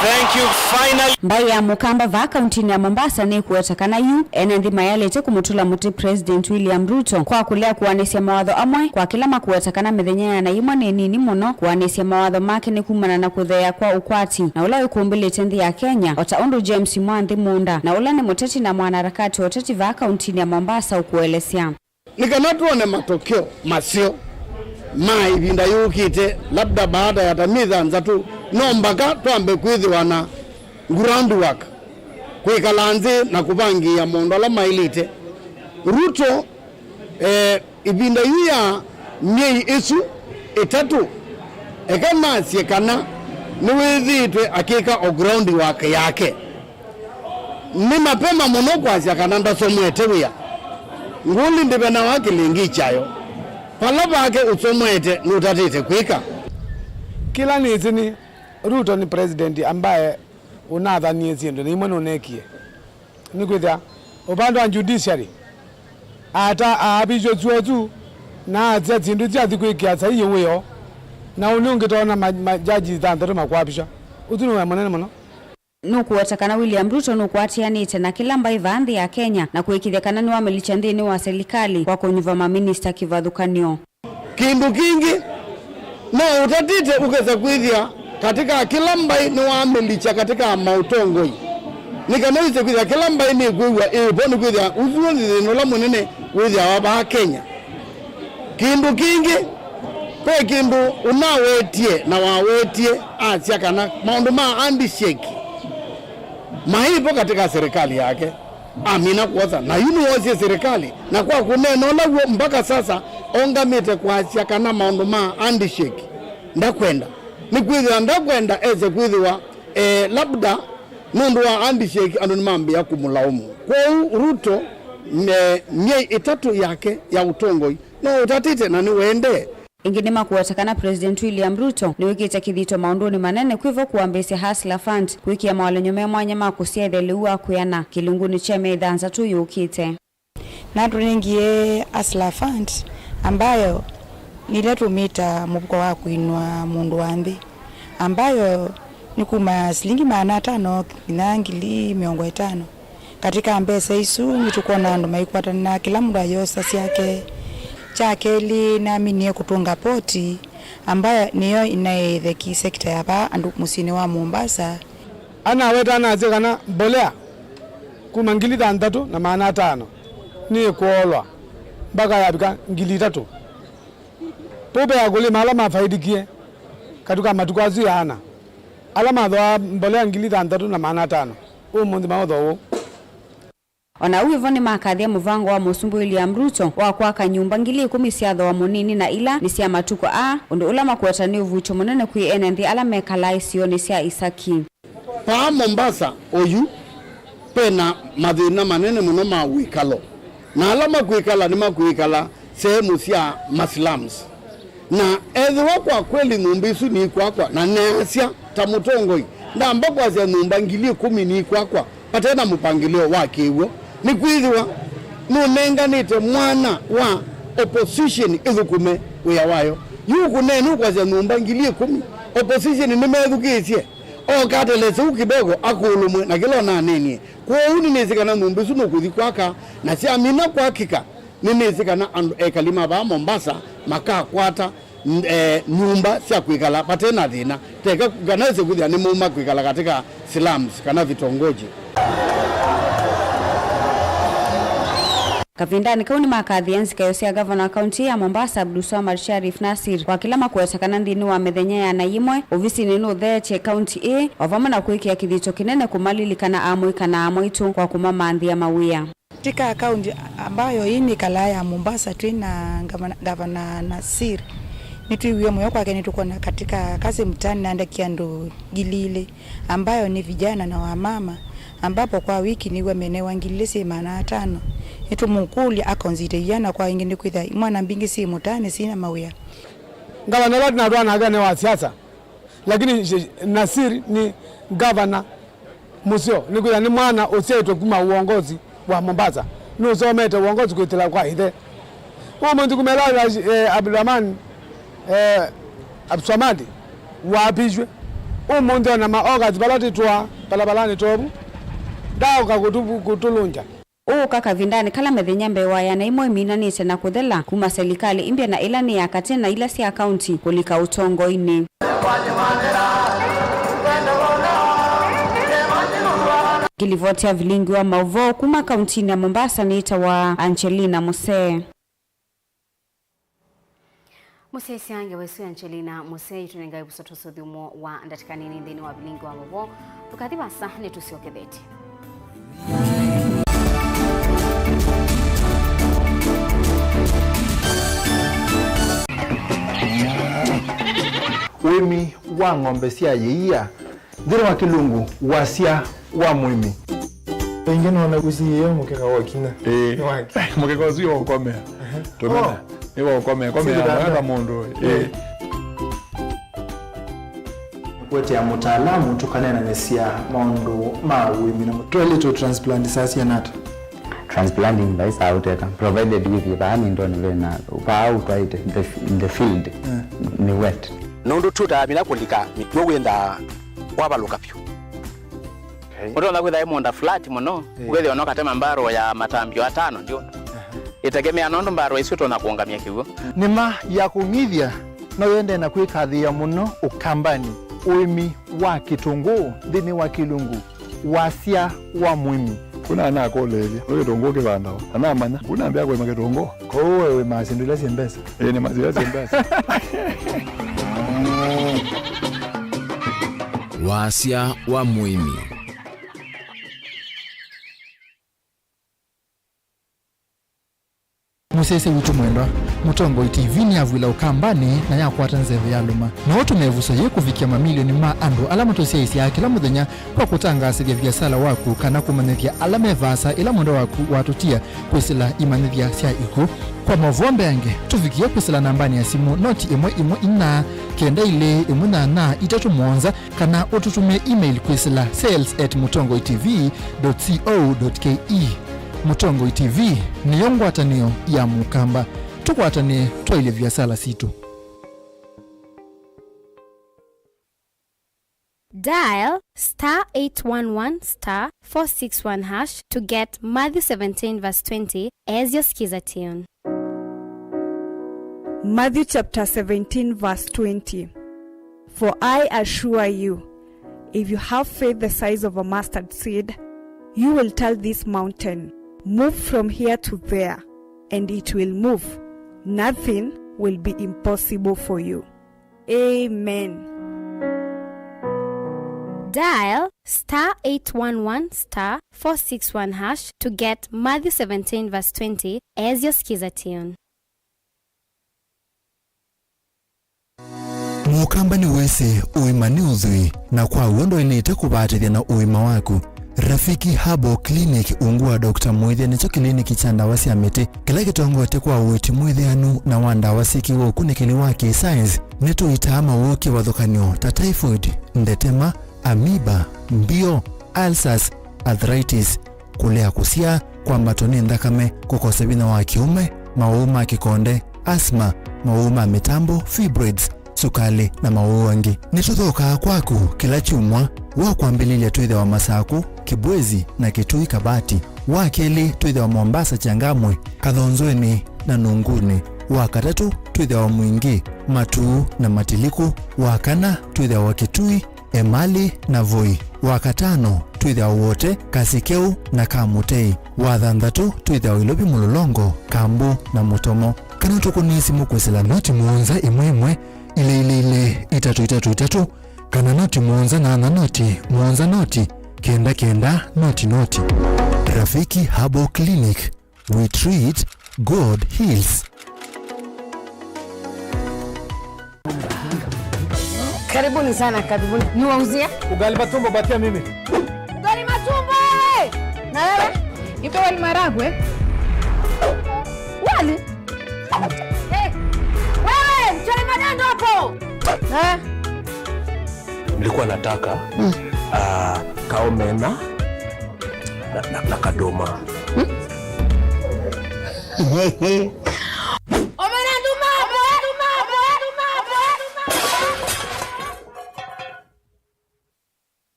Thank you. Finally. Mbaĩ ya Mũkamba vaa kauntinĩ ya Mombasa nĩkũweta kana yu ene nthĩ mayalĩte kũmũtũla mũtĩ President William Ruto kwa kũlea kũanĩsya mawatho amwe, kwa kĩla makũweta kana mĩthenya ĩana yĩmwe nĩ nini mũno kũanĩsya mawatho make nĩ kumana na kũtheea kwa ũkwati na ũla wĩkũmbĩlĩte nthĩ ya Kenya, o ta ũndũ James Mwanthi Munda, na ũla nĩ mũteti na mwanaharakati wa ũteti vaa kauntinĩ ya Mombasa, ũkũelesya. Nĩ kana twone matokeo maseo ma ĩvinda yũkĩte, labda baada ya ta myei thanthatũ, no mbaka twambe kwĩthĩwa na groundwork, kwĩkala nthĩ na kũvangĩĩa maũndũ ala maĩlĩte. Ruto, eh, ĩvinda yu ya myei ĩsu ĩtatũ, eka nasye kana nĩwĩthĩĩtwe akĩka o groundwork yake. Nĩ mapema mũno kwasya kana ndasomwete wĩa. Nguli ndĩvenawa kĩlĩngĩ kyayo. Vala vake ũsomwete nũtatĩte kwĩka. Kĩla nĩsĩ nĩ Ruto nĩ president ambaye ũnathanie syĩndũ na imwe nũnekie. Nĩkwĩthĩa ũvande wa judiciary, ata aavisye syũa ũsu na asya syĩndũ syathi kwĩkĩa saii wĩoo, na ũnĩ ũngĩ toona ma, ma judges thanthatũ makwavishwa. Ũsu nĩ wĩa mũnene mũno. Nũkũweta kana William Ruto nũkwatĩanĩte na kĩla mbaĩ vaa nthĩ ya Kenya na kũĩkĩĩthya kana nĩwamĩlikya nthĩnĩ wa silikalĩ kwa kũnyuva maminista kĩvathũkany'o. Kĩndũ kĩngĩ, no ũtatĩte ũkesa kwĩthĩa katĩka kĩla mbaĩ nĩwamĩlikya katĩka maũtongoi, nĩ kana wĩse kwĩthĩa kĩla mbaĩ nĩkwĩw'a ĩvo, nĩkwĩthĩa ũsu w'o nĩ thĩna ũla mũnene wĩthĩawa vaa Kenya. Kĩndũ kĩngĩ, ve kĩndũ ũnawetie na wawetie asya kana maũndũ ma handshake maĩ vo katĩka serikali yake. Amina kwosa, na yu nĩwoosie serikali, na kwa kũneena ũla w'o, mpaka sasa ongamĩte kwasya kana maũndũ ma handshake ndakwenda. Nĩkwĩthĩwa ndakwenda ese kwĩthĩwa, eh, labda nũndũ wa handshake andũ nĩmambĩĩa kũmũlaumu. Kwoou Ruto, me, myei ĩtatũ yake ya ũtongoi no ũtatĩte na nĩwendee. Ĩngĩ nĩmakũweta kana President William Ruto nĩwĩkĩte kĩthito maũndũnĩ manene kwĩvo kũambĩĩsya Hustler Fund, kwĩkĩa mawalany'o me mwanya ma kũsyaĩthya lĩu wa kwĩana kĩlungunĩ kya myei thanthatũ yũkĩte. Natũnengie Hustler Fund, ambayo nĩla tũmĩta mũvuko wa kũinũa mũndũ wa nthĩ, ambayo nĩ kuma silingi maana atano nginya ngili mĩongo ĩtano. Katĩka mbesa isu, nĩtũkwona andũ maikwatana, kĩla mũndũ ayosa syake. Kya kelĩ, naminie kũtũnga poti, ambayo nĩyo ĩnaĩĩthya ki sekta ya vaa andũ mũsyĩnĩ wa Mombasa. Anaweta anasya kana mbolea kuma ngili thanthatũ na maana atano nĩĩkũolwa mpaka yavika ngili itatũ. Vau ve akũlĩma ala mafaidĩkie katĩka matukũ asu yaana, ala mathooaa mbolea ngili thanthatũ na maana atano, ũmũnthĩ maũthooa ũu. O na ũu ĩvo nĩmakathya mũvango wa Mũsumbĩ William Ruto wa kwaka nyũmba ngili ĩkũmi sya thooa mũnini na ila nĩ sya matukũ aa, ũndũ ũla makũweta nĩ ũvuto mũnene kwĩ ene nthĩ ala mekalaa isionĩ sya isaki. Vaa Mombasa oyu, ve na mathĩna manene mũno ma wĩkalo, na ala makwĩkala nĩmakwĩkala sehemu sya maslums. Na ethĩwa kwa kweli nyũmba isu niikwakwa, na neasya ta mũtongoi, ndamba kwasya nyũmba ngili ĩkũmi niikwakwa vate na mũpangĩlĩo wa kĩw'o, nĩkwĩthĩwa nũnenganĩte mwana wa opposition ĩthũkũme wĩa wayo. Yu kũneena ũkwasya nyũmba ngili ĩkũmi, opposition nĩmethukĩĩsye, oka atelese u kidogo akũlũmwe na kĩla ũnaneenie. Kwoou nĩnĩsĩ kana nyũmba isu nũkũthi kwaka, na syamina kwakĩka, nĩnĩsĩ kana andũ ekali ma vaa Mombasa makakwata, n-, eh, nyũmba sya kwĩkala vate na thĩna, teka kana ĩse kwĩthĩa nĩmauma kwĩkala katĩka slums kana vitongoji. Kavindanĩ kau nĩmakathĩa nzikayo sya ngavana wa kaunti ya Mombasa, Abdulswamad Sharif Nasir, kwa kĩla makweta kana nthĩnĩ wa mĩthenya ĩana yĩmwe, ovisinĩ nũtheetye kaunti ĩĩ, o vamwe na kwĩkĩa kĩthito kĩnene kũmalilikana amũika na amwaitũ kwa kũmamanthĩa mawĩa. Katika kaunti ambayo hii nĩkalaa ya Mombasa, twĩ na ngavana, Gavana Nasir, nĩtwĩwie mũyo kwake. Nĩtũkwona katika kazi mtaani naandikia andũ ngili ilĩ, ambayo ni vijana na wamama, ambapo kwa wiki nĩw'a menewa ngili ilĩ syĩ maana atano. Nĩtũmũkũlya akonzite iana kwa ĩngĩ, nĩkwĩthĩa imwana mbingĩ syĩ mũtaani syĩna mawĩa. Ngavana ũla twĩnatwaa nake nĩ wa siasa. Lakini Sh-, Nasir nĩ ngavana mũseo, nĩkwĩthĩa nĩ mwana ũsyaĩtwe kuma uongozi wa Mombasa. Nũsomete uongozi kwĩtĩla kwa ĩthe. Ũmũnthĩ kumela, eh, Abdurahman, eh, Abdulswamad waapishw'e. Ũmũnthĩ ona ma hawkers vala tĩtwaa balabalanĩ tovu, ndaũka kũtũ-, kũtũlũngya. Ũũka kavindanĩ kala mĩthenya mbee wa ĩana ĩmwe ĩminanĩte na kũthela kuma selikalĩ ĩmbya na ĩla nĩ ya katĩ na ila sya kaunti kũlika ũtongoinĩ. Ngilivoti ya vilingi wa maũvoo kuma kauntinĩ ya Mombasa nĩtawa Angelina Musee. Mũsyaĩĩsya ngewa ĩsu ya Angelina Musee ĩtũnengae ĩvuso tũsũthi ũmwe wa ndatĩka nini nthĩnĩ wa vilingi wa maũvoo. Ndũkathi vaasa, nĩtũsyokethetye. Ũĩmi wa ng'ombe sya yĩia nthĩnĩ wa kĩlungu, wasya wa mũĩmi. Ĩngĩ nona ũsiĩe mũkeka wa kinya. Ĩĩ. Nĩ wake. Mũkeka ũsu wa ũkomea. Tũmena. Oh. Nĩ wa ũkomea. Komea. Sĩkĩtanda. Mwana mũndũ. Ĩĩ. Ĩĩ. Kũetea mũtaalamu tũkaneenanĩsya maũndũ ma ũĩmi na mũtwaĩlĩtwe transplant saa siana ata? Transplanting vai saa ũteta, provided wĩthĩe vaa nĩ ndonĩ vena vaa ũtwaĩte the, the field. Mm. Nĩ wet. Nũndũ tũtaa mĩla kũlika mĩkw'ũ wĩthaa wavalũka vyũ. Okay. Ũtonya kwĩtha ĩ mũũnda flat mũno, eh, ũkethĩa no katema mbarũ ya matambio atano ndio. Aha. Ĩtegemea nũndũ mbarũ isu ũtonya kũũngamya kĩw'ũ. Nĩma ya kũng'ithya no yende na kwĩkathĩĩa mũno Ũkambanĩ, ũĩmi wa kĩtũngũũ nthĩnĩ wa kĩlungu wasya wa mũĩmi. Kuna anakũlĩĩlya, nĩ kĩtũngũũ kĩvandawa? Anamanya, kuna ambĩa kũĩma kĩtũngũũ. Kwoou we wĩmaa syĩndũ ila syĩ mbesa? Ĩĩ, nĩmaa ila syĩ mbesa. Wasya wa mũĩmi. Mũsyaĩĩsya witũ mwendwa, Mũtongoi T V nĩyavw'ĩla Ũkambanĩ na yakwata nzeve yalũma. No ũtũme ĩvuso yĩĩ kũvikĩa mamilioni ma andũ ala matũsyaĩĩsyaa kĩla mũthenya kwa kũtangaasĩthya viasala waku kana kũmanyĩthya ala me vaasa ĩla mwendwa waku watũtia kwĩsĩla imanyĩthya sya ikw'ũ. Kwa maũvoo mbeange, tũvikĩe kwĩsĩla nambanĩ ya simũ noti ĩmwe ĩmwe inya kenda ilĩ ĩmwe nyanya itatũ mũonza, kana ũtũtũmĩe email kwĩsĩla sales at mũtongoi T V dot co dot K E. Mũtongoi T V nĩyo ngwatanĩo ya Mũkamba. Tũkwatanĩe twaĩlye viasala sitũ. Dial star eight one one star four six one hash to get Matthew seventeen verse twenty as your Skiza tune. Matthew chapter seventeen, verse twenty. For I assure you, if you have faith the size of a mustard seed, you will tell this mountain, 'Move from here to there,' and it will move. Nothing will be impossible for you. Amen. Dial star eight one one star four six one hash to get Matthew seventeen verse twenty as your Skiza tune. Mũkamba nĩwĩsĩ ũima nĩ ũthwii, na kwa w'o ndwaĩlĩte kũvatĩthya na ũima waku. Rafiki Herbal Clinic, ungu wa Doctor Mwĩthya, nĩkyo kĩliniki kya ndawa sya mĩtĩ kĩla kĩtongoete kwa ũiiti mwĩthĩanu na wa ndawa syĩkĩwe ũkunĩkĩli wa kĩ-science. Nĩtũitaa mawũũ kĩvathũkany'o ta typhoid, ndetema, amoeba, mbio, ulcers, arthritis, kũlea kũsyaa, kwambatwa nĩ nthakame, kũkosa vinya wa kĩũme, mawũũ ma kĩkonde, asthma, mawũũ ma mĩtambo, fibroids, sukalĩ, na mawũũ angĩ. Nĩtũthookaa kwaku kĩla kyumwa. Wa kwambĩlĩlya twĩthĩawa Masakũ, Kĩbwezi, na Kitui Kabati. Wa kelĩ twĩthĩawa Mombasa, Changamwe, Kathonzweni, na Nunguni. Wa katatũ twĩthĩawa Mwingĩ, Matuu, na Matiliku. Wa kana twĩthĩawa Kitui, Emali, na Voi. Wa katano twĩthĩawa Wote, Kasikeu, na Kamutei. Wa thanthatũ twĩthĩawa Ilovi, Mũlolongo, Kambu, na Mũtomo. Kana tũkũnĩe simũ kwĩsĩla noti mũonza ĩmwe ĩmwe, ilĩ ilĩ ilĩ, itatũ itatũ itatũ, kana noti mũonza nyanya noti, mũonza noti, kenda kenda, noti noti. Rafiki Herbal Clinic, we treat, God heals. Karibuni sana, karibuni. Niwauzie? Ugali matumbo, patia mimi. Ugali matumbo, eh! Na wewe? Nipe wali maragwe. Wali? Eh, wewe, mchele magando hapo. Eh? Nilikuwa nataka, mm, ah, kaomena na, na, na kadoma. Hmm? Omena nduma, omena nduma, omena nduma, omena nduma.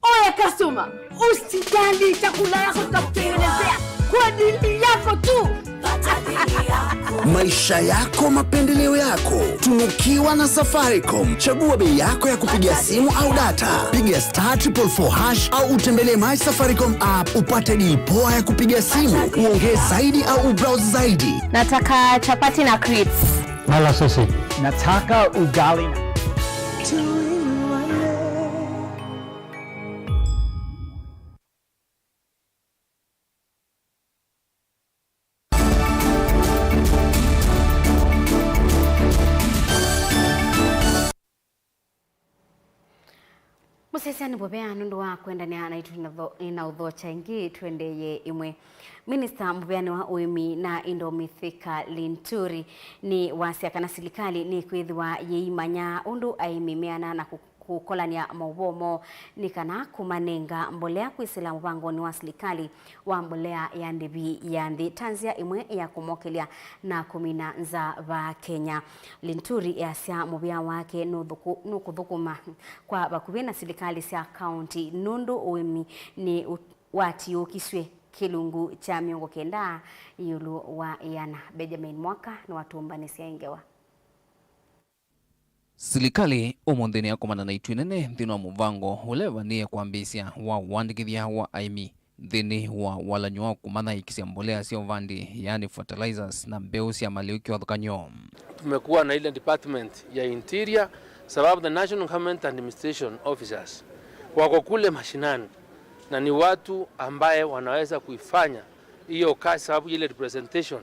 Oya customer, usijali, chakula yako tutakutengenezea kwa ajili yako tu. Maisha yako, mapendeleo yako. Tunukiwa na Safaricom. Chagua bei yako ya kupiga simu au data. Piga star triple four hash au utembelee My Safaricom app upate deal poa ya kupiga simu, uongee zaidi au ubrowse zaidi. Nataka chapati na crips. Mala sausage. Nataka ugali na Sesya nĩ mũvea nũndũ wa kwendania naitũ na tho-, na ũthokya ĩngĩ. Tũendeeye ĩmwe. Minista mũveanĩ wa ũĩmi na indo Mithika Linturi nĩ wasya kana silikalĩ nĩkwĩthĩwa yĩimanya ũndũ aĩmi meana na kũ-, kũkolany'a maũvoo moo nĩ kana kũmanenga mbolea kwĩsĩla mũvangonĩ wa silikalĩ wa mbolea ya ndĩvi ya nthĩ ta nzĩa ĩmwe ya kũmokelya na kũmina nzaa vaa Kenya. Linturi easya mũvea wake nũthũkũ-, nũkũthũkũma kwa vakuvĩ na silikalĩ sya kaunti nũndũ ũĩmi nĩ ũ-, watiũkisw'e kĩlungu kya mĩongo kenda ĩũlũ wa ĩana. Benjamin Mwaka nĩwatũmbanĩsya ĩ ngewa. Silikalĩ ũmũnthĩ nĩyakomana na ĩtu ĩnene nthĩnĩ wa mũvango ũla ĩvanĩe kwambĩĩsya wa ũandĩkĩthya wa aĩmi nthĩnĩ wa walany'o wa kũmathaĩkĩsya mbolea sya ũvandi, yaani fertilizers, na mbeũ sya malĩu kĩvathũkany'o. Tumekuwa na ile department ya interior, sababu the National Government Administration Officers wako kule mashinani na ni watu ambaye wanaweza kuifanya hiyo kazi, sababu ile representation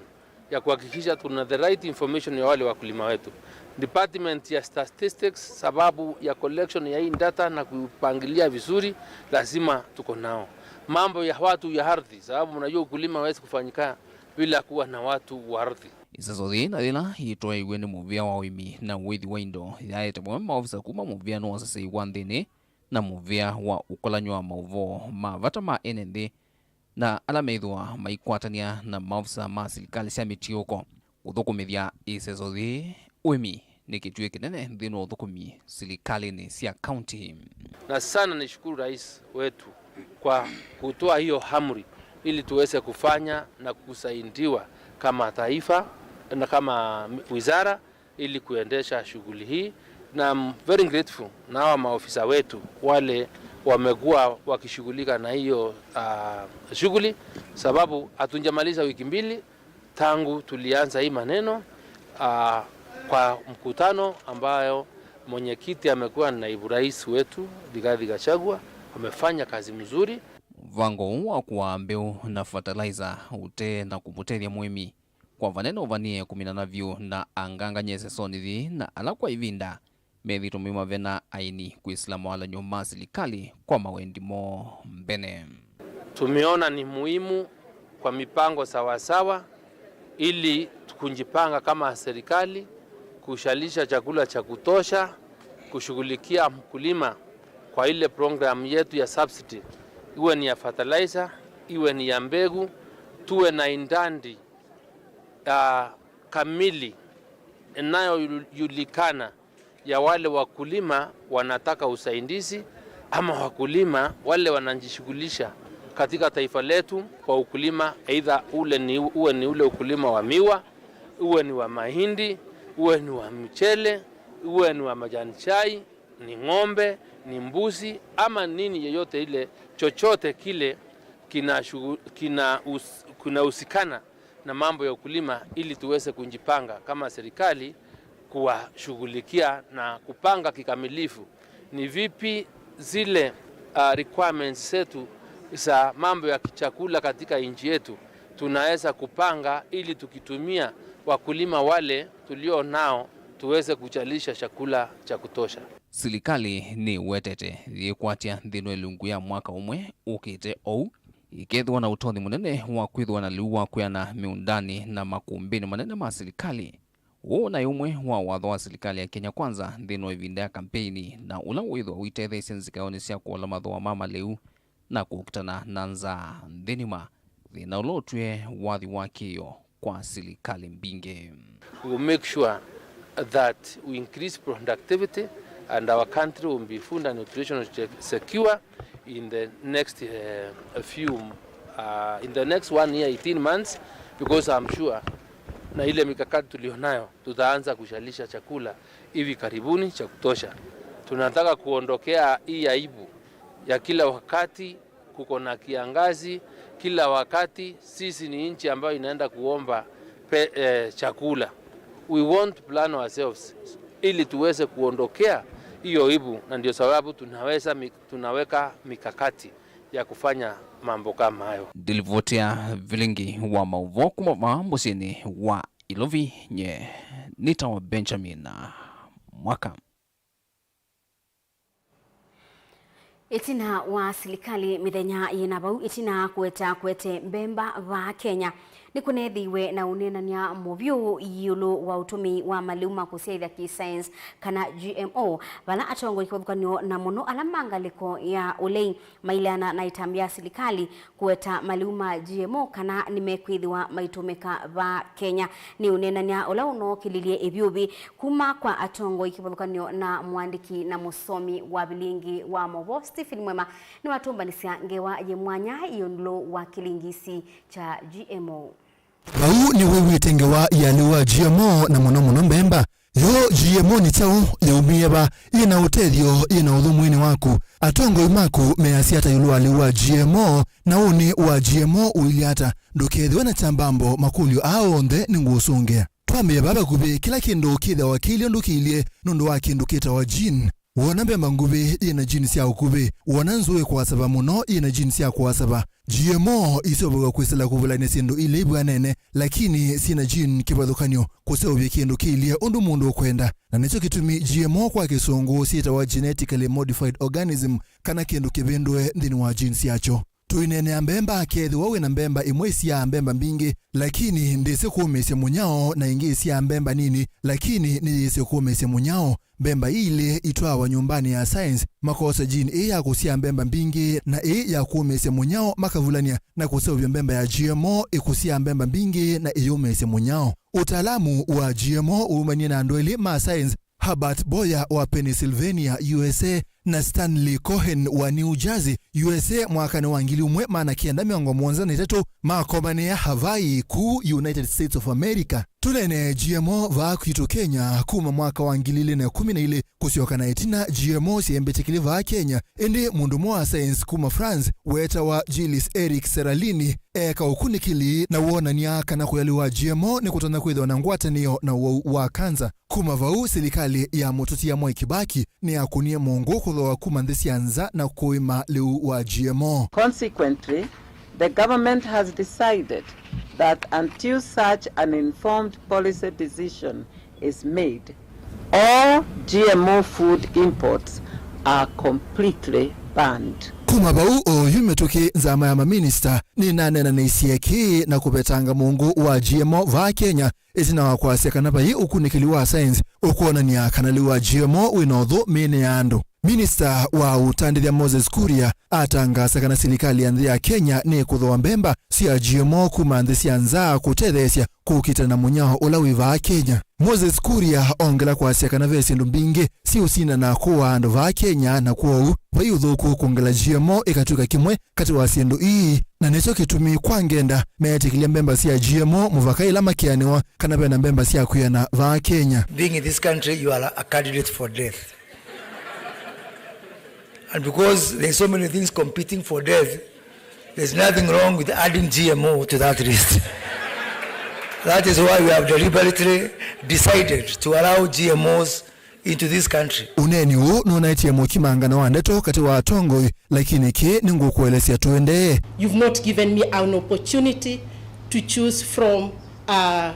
ya kuhakikisha tuna the right information ya wale wakulima wetu. Department ya statistics, sababu ya collection ya hii data na kupangilia vizuri, lazima tuko nao. Mambo ya watu ya ardhi, sababu mnajua ukulima hawezi kufanyika bila kuwa na watu wa ardhi. Ĩseso yĩĩ na yĩla yĩtwaĩiw'e nĩ mũvĩa wa ũĩmi na ũĩthi wa indo yaete vamwe maovisa kuma mũvĩanĩ wa ũsesei wa nthĩnĩ na mũvĩa wa ũkolany'o wa maũvoo ma vata ma ene nthĩ na ala methĩwa maikwatany'a na maovisa ma silikalĩ sya mĩtiũko kũthũkũmĩthya ĩseso yĩĩ. Ũĩmi nĩ kĩtuĩ kĩnene nthĩnĩ wa ũthũkũmi silikalĩnĩ sya kaunti. Na sana nishukuru rais wetu kwa kutoa hiyo amri ili tuweze kufanya na kusaidiwa kama taifa na kama wizara ili kuendesha shughuli hii, na I'm very grateful na hawa maofisa wetu wale wamekuwa wakishughulika na hiyo, ah, shughuli, sababu hatujamaliza wiki mbili tangu tulianza hii maneno, ah, kwa mkutano ambayo mwenyekiti amekuwa na naibu rais wetu Rigathi Gachagua, wamefanya kazi mzuri. Mũvango ũũ wa kũaa mbeũ na fertilizer ũtee na kũmũtethya mũĩmi kwa vanene ũvanie kũminana vyũ na angangany'a ĩsesonĩ yĩĩ na ala kwa ĩvinda methĩĩtwe maimavena aini kwĩsĩla mawalany'o ma silikalĩ kwa mawendi moo mbene. Tumeona ni muhimu kwa mipango sawasawa ili kujipanga kama serikali kushalisha chakula cha kutosha, kushughulikia mkulima kwa ile program yetu ya subsidy, iwe ni ya fertilizer, iwe ni ya mbegu, tuwe na indandi, ah, kamili inayojulikana ya wale wakulima wanataka usaidizi ama wakulima wale wanajishughulisha katika taifa letu kwa ukulima, either ule ni, uwe ni ule ukulima wa miwa, uwe ni wa mahindi, uwe ni wa mchele, uwe ni wa majani chai, ni ng'ombe, ni mbuzi, ama nini yeyote ile, chochote kile kina shugu-, kina us-, kinahusikana na mambo ya ukulima, ili tuweze kujipanga kama serikali kuwashughulikia na kupanga kikamilifu ni vipi zile, ah, requirements zetu za mambo ya chakula katika nchi yetu tunaweza kupanga ili tukitumia wakulima wale tulio nao tuweze kuzalisha chakula cha kutosha. Silikalĩ nĩwetete yĩkwatya nthĩnĩ wa ĩlungu ya mwaka ũmwe ũkĩte ou, ĩkethĩwa na ũtonyi mũnene wa kwĩthĩwa na lĩu wa kwĩana mĩũndanĩ na makũmbĩnĩ manene ma silikalĩ. Ũũ naĩ ũmwe wa watho wa silikalĩ ya Kenya Kwanza nthĩnĩ wa ĩvinda ya kampeini, na ũla wĩthĩwa ũitetheesye nzikaonĩ sya kũola mathooa ma malĩu na kũkitana na nzaa nthĩ nima, thĩna ũla ũtwĩe wathi wa kĩĩo kwa silikalĩ mbingĩ. We will make sure that we increase productivity and our country will be food and nutritional sec-, secure in the next, uh, few, uh, in the next one year, eighteen months, because I'm sure na ile mikakati tulionayo, tutaanza kushalisha chakula hivi karibuni cha kutosha. Tunataka kuondokea hii aibu ya kila wakati kuko na kiangazi, kila wakati sisi ni nchi ambayo inaenda kuomba pe-, eh, chakula. We want to plan ourselves ili tuweze kuondokea hiyo aibu, na ndio sababu tunaweza mi-, tunaweka mikakati ya kufanya mambo kama hayo. Ndilivotea vilingi wa maũvoo kuma vaa mũsyĩnĩ wa Ilovi, nye nĩtawa Benjamin Mwaka. Ĩtina wa silikalĩ mĩthenya yĩna vau ĩtina kũweta kũete mbemba vaa Kenya, nĩkũneethĩiwe na ũneenany'a mũvyũ ĩũlũ wa ũtũmĩi wa malĩu ma kũsyaĩthya kĩ-science kana G M O, vala atongoi kĩvathũkany'o na mũno ala ma ngalĩko ya ũlei maileana na ĩtambya ya silikalĩ kũweta malĩu ma G M O kana nĩmekwĩthĩwa maitũmĩka vaa Kenya. Nĩ ũneenany'a ũla ũnookĩlilye ĩvyũvĩ kuma kwa atongoi kĩvathũkany'o na mũandĩki na mũsomi wa vilingi wa maũvoo Stephen Mwema nĩwatũmbanĩsya ngewa yĩ mwanya ĩũlũ wa kĩlingisi kya G M O. Vau nĩwĩw'ĩte ngewa ya lĩu wa G M O na mũno mũno mbemba. Yo G M O nĩ kyaũ? Yaumie va? Yĩ na ũtethyo, yĩ na ũthũ mwĩĩnĩ waku? Atongoi maku measya ata ĩũlũ wa lĩu wa G M O? Na ũnĩ wa G M O ũilyĩ ata? Ndũkethĩwe na kyambambo, makũlyo aa onthe nĩngũũsũngĩa. Twambĩĩe vaa vakuvĩ, kĩla kĩndũ kĩthĩawa kĩilye ũndũ kĩilye nũndũ wa kĩndũ kĩtawa gene. Woona mbemba nguvĩ yĩ na gene sya ũkuvĩ, woona nzũũ ĩkũasava mũno yĩ na gene sya kũasava. G M O iseũvaw'a kwĩsĩla kũvulany'a syĩndũ ilĩ ivw'anene, lakini syĩ na gene kĩvathũkany'o, kũseũvya kĩndũ kĩilye ũndũ mũndũ ũkwenda. Na nĩkyo kĩtumi G M O kwa Kĩsũngũ syĩtawa genetically modified organism, kana kĩndũ kĩvĩndũe nthĩnĩ wa gene syakyo. Tũineenea mbemba, kethĩwa wĩ na mbemba ĩmwe ĩsyaa mbemba mbingĩ, lakini ndĩsĩ kũũmĩĩsya mũnyao, na ĩngĩ ĩsyaa mbemba nini, lakini nĩyĩsĩ kũũmĩĩsya mũnyao. Mbemba ii ilĩ itwaawa nyũmbanĩ ya science, makoosa gene ĩĩ ya kũsyaa mbemba mbingĩ na ĩĩ ya kũũmĩĩsya mũnyao, makavulany'a na kũseũvya mbemba ya G M O ĩkũsyaa mbemba mbingĩ na ĩyũmĩĩsya mũnyao. Ũtaalamu wa G M O ũumanie na andũ elĩ ma science, Herbert Boyer wa Pennsylvania, U S A, na Stanley Cohen wa New Jersey, U S A, mwakanĩ wa ngili ĩmwe maana kenda mĩongo mũonza na itatũ, makomanĩa Hawaii, kũu United States of America. Tũneenee G M O vaa kwitũ Kenya. Kuma mwaka wa ngili ilĩ na ĩkũmi na ilĩ kũsyoka na ĩtina, G M O syaĩmbĩtĩkĩlye vaa Kenya, ĩndĩ mũndũ ũmwe wa science kuma France weetawa Gilles Eric Seralini eeka ũkunĩkĩli na wonany'a kana kũya lĩu wa G M O nĩkũtonya kwĩthĩwa na ngwatanĩo na ũwau wa kanza. Kuma vau, silikalĩ ya mũtũtia Mwai Kibaki nĩyakũnie mũngũ kũthooa kuma nthĩ sya nza na kũĩma lĩu wa G M O. Consequently, the government has decided that until such an informed policy decision is made, all G M O food imports are completely banned. Kuma vau oyu mĩtũkĩ, nzama ya maminista nĩnaneenanĩisye kĩĩ na kũvetanga mũngũ wa G M O vaa Kenya, ĩtina wa kwasya kana vai ũkunĩkĩli wa science ũkwonany'a kana lĩu wa G M O wĩ na ũthũ mĩĩnĩ ya andũ. Minista wa ũtandĩthya Moses Kuria atangaasa kana silikalĩ ya nthĩ ya Kenya nĩkũthooa mbemba sya G M O kuma nthĩ sya nza kũtetheesya kũkita na mũnyao ũla wĩ vaa Kenya. Moses Kuria ongela kwasya kana ve syĩndũ mbingĩ siũsindana kũaa andũ vaa Kenya, na kwoou vai ũthũku kũngela G M O ĩkatw'ĩka kĩmwe katĩ wa syĩndũ ii, na nĩkyo kĩtumi kwa ngenda meetĩkĩlya mbemba sya G M O mũvaka ĩla makeanĩwa kana ve na mbemba sya kwĩana vaa Kenya. Being in this country, you are a candidate for death. And because there's so many things competing for death, there's nothing wrong with adding G M O to that list. That is why we have deliberately decided to allow G M Os into this country. Ũneeni ũũ nũnaetie mũkimangano wa ndeto katĩ wa atongoi, lakini kĩĩ nĩngũkũelesya tũendee. You've not given me an opportunity to choose from, uh,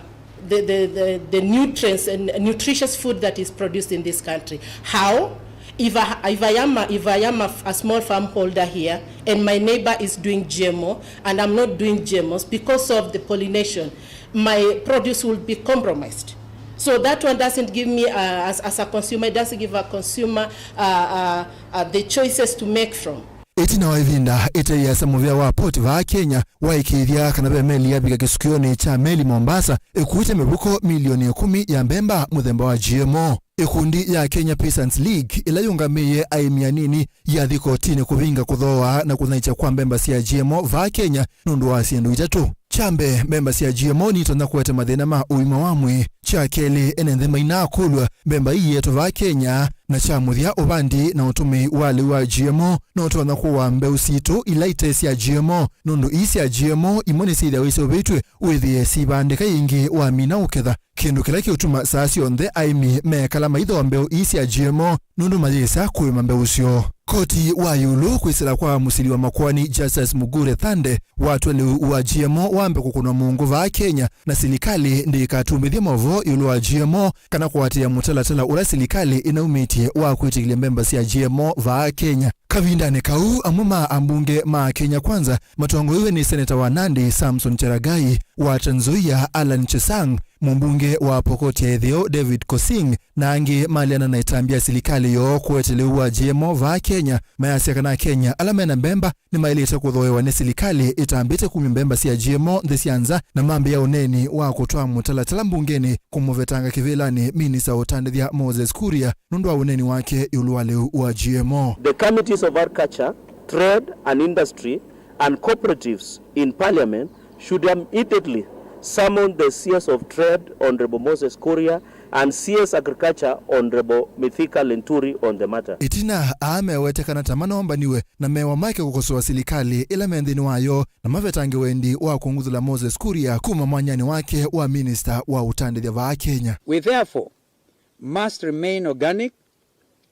the, the, the, the nutrients and nutritious food that is produced in this country. How? If I, if I am a, if I am a, a small farm holder here and my neighbor is doing G M O and I'm not doing G M Os, because of the pollination, my produce will be compromised. So that one doesn't give me, uh, as, as a consumer, it doesn't give a consumer, uh, uh, uh, the choices to make from. Ĩtina wa ĩvinda ĩtaiasa, mũvĩa wa poti vaa Kenya waĩkĩĩthya kana ve meli yavika kĩsukĩonĩ kya meli Mombasa ĩkuĩte mĩvuko milioni ĩkũmi ya mbemba mũthemba wa G M O. Ĩkundi ya Kenya Peasants League, ĩla yũngamĩĩe aĩmi anini, yathi kotinĩ kũvinga kũthooa na kũnyaĩĩkya kwa mbemba sya G M O vaa Kenya nũndũ wa syĩndũ itatũ. Kya mbee, mbemba sya G M O nitonya kũete mathĩna ma ũima wa mwĩĩ. Kya kelĩ, ene nthĩ mainakũlw'a mbemba ii yetũ vaa Kenya. Na kya mũthya, ũvandi na ũtũmĩi wa lĩu wa G M O nũtonya kũaa mbeũ sitũ ila ite sya G M O, nũndũ ii sya G M O imwe nĩsyĩthĩawa iseũvĩtw'e wĩthĩe sivandĩka ĩngĩ wamina ũketha, kĩndũ kĩla kĩũtuma saa syonthe aĩmi mekala maithooa mbeũ ii sya G M O nũndũ mayĩsa kũĩma mbeũ syoo. Koti wa ĩũlũ kwĩsĩla kwa mũsili wa makoani Justice Mugure Thande watw'a lĩu wa G M O wambe kũkũnwa mũngũ vaa Kenya, na silikalĩ ndĩkatumĩthye maũvoo ĩũlũ wa G M O kana kũatĩĩa mũtalatala ũla silikalĩ ĩnaumĩtye wa kwĩtĩkĩlya mbemba sya G M O vaa Kenya. Kavindanĩ kau, amwe ma ambunge ma Kenya Kwanza matongoew'e nĩ seneta wa Nandi Samson Cherargei, wa Trans Nzoia Allan Chesang, mũmbunge wa Pokot ya Ĩtheo David Kosing, na angĩ maleana na ĩtambya ya silikalĩ yoo kũete lĩu wa G M O vaa Kenya, mayasya kana Akenya ala mena mbemba nĩmaĩlĩte kũthooewa nĩ silikalĩ ĩtambĩte kumya mbemba sya G M O nthĩ sya nza, na mambĩĩa ũneeni wa kũtwaa mũtalatala mbungenĩ kũmũvetanga kĩvĩlanĩ minista wa ũtandĩthya Moses Kuria nũndũ wa ũneeni wake ĩũlũ wa lĩu wa G M O. The committees of agriculture, trade and industry and cooperatives in parliament should immediately summon the C S of Trade, Honorable Moses Kuria, and C S Agriculture, Honorable Mithika Linturi, on the matter. Ĩtina, aa mewete kana ta manombaniwe na mewa make kũkosoa silikalĩ ĩla me nthĩnĩ wayo, na mavetange wendi wa kũng'uthũla Moses Kuria kuma mwanyanĩ wake wa minista wa ũtandĩthya vaa Kenya. We therefore must remain organic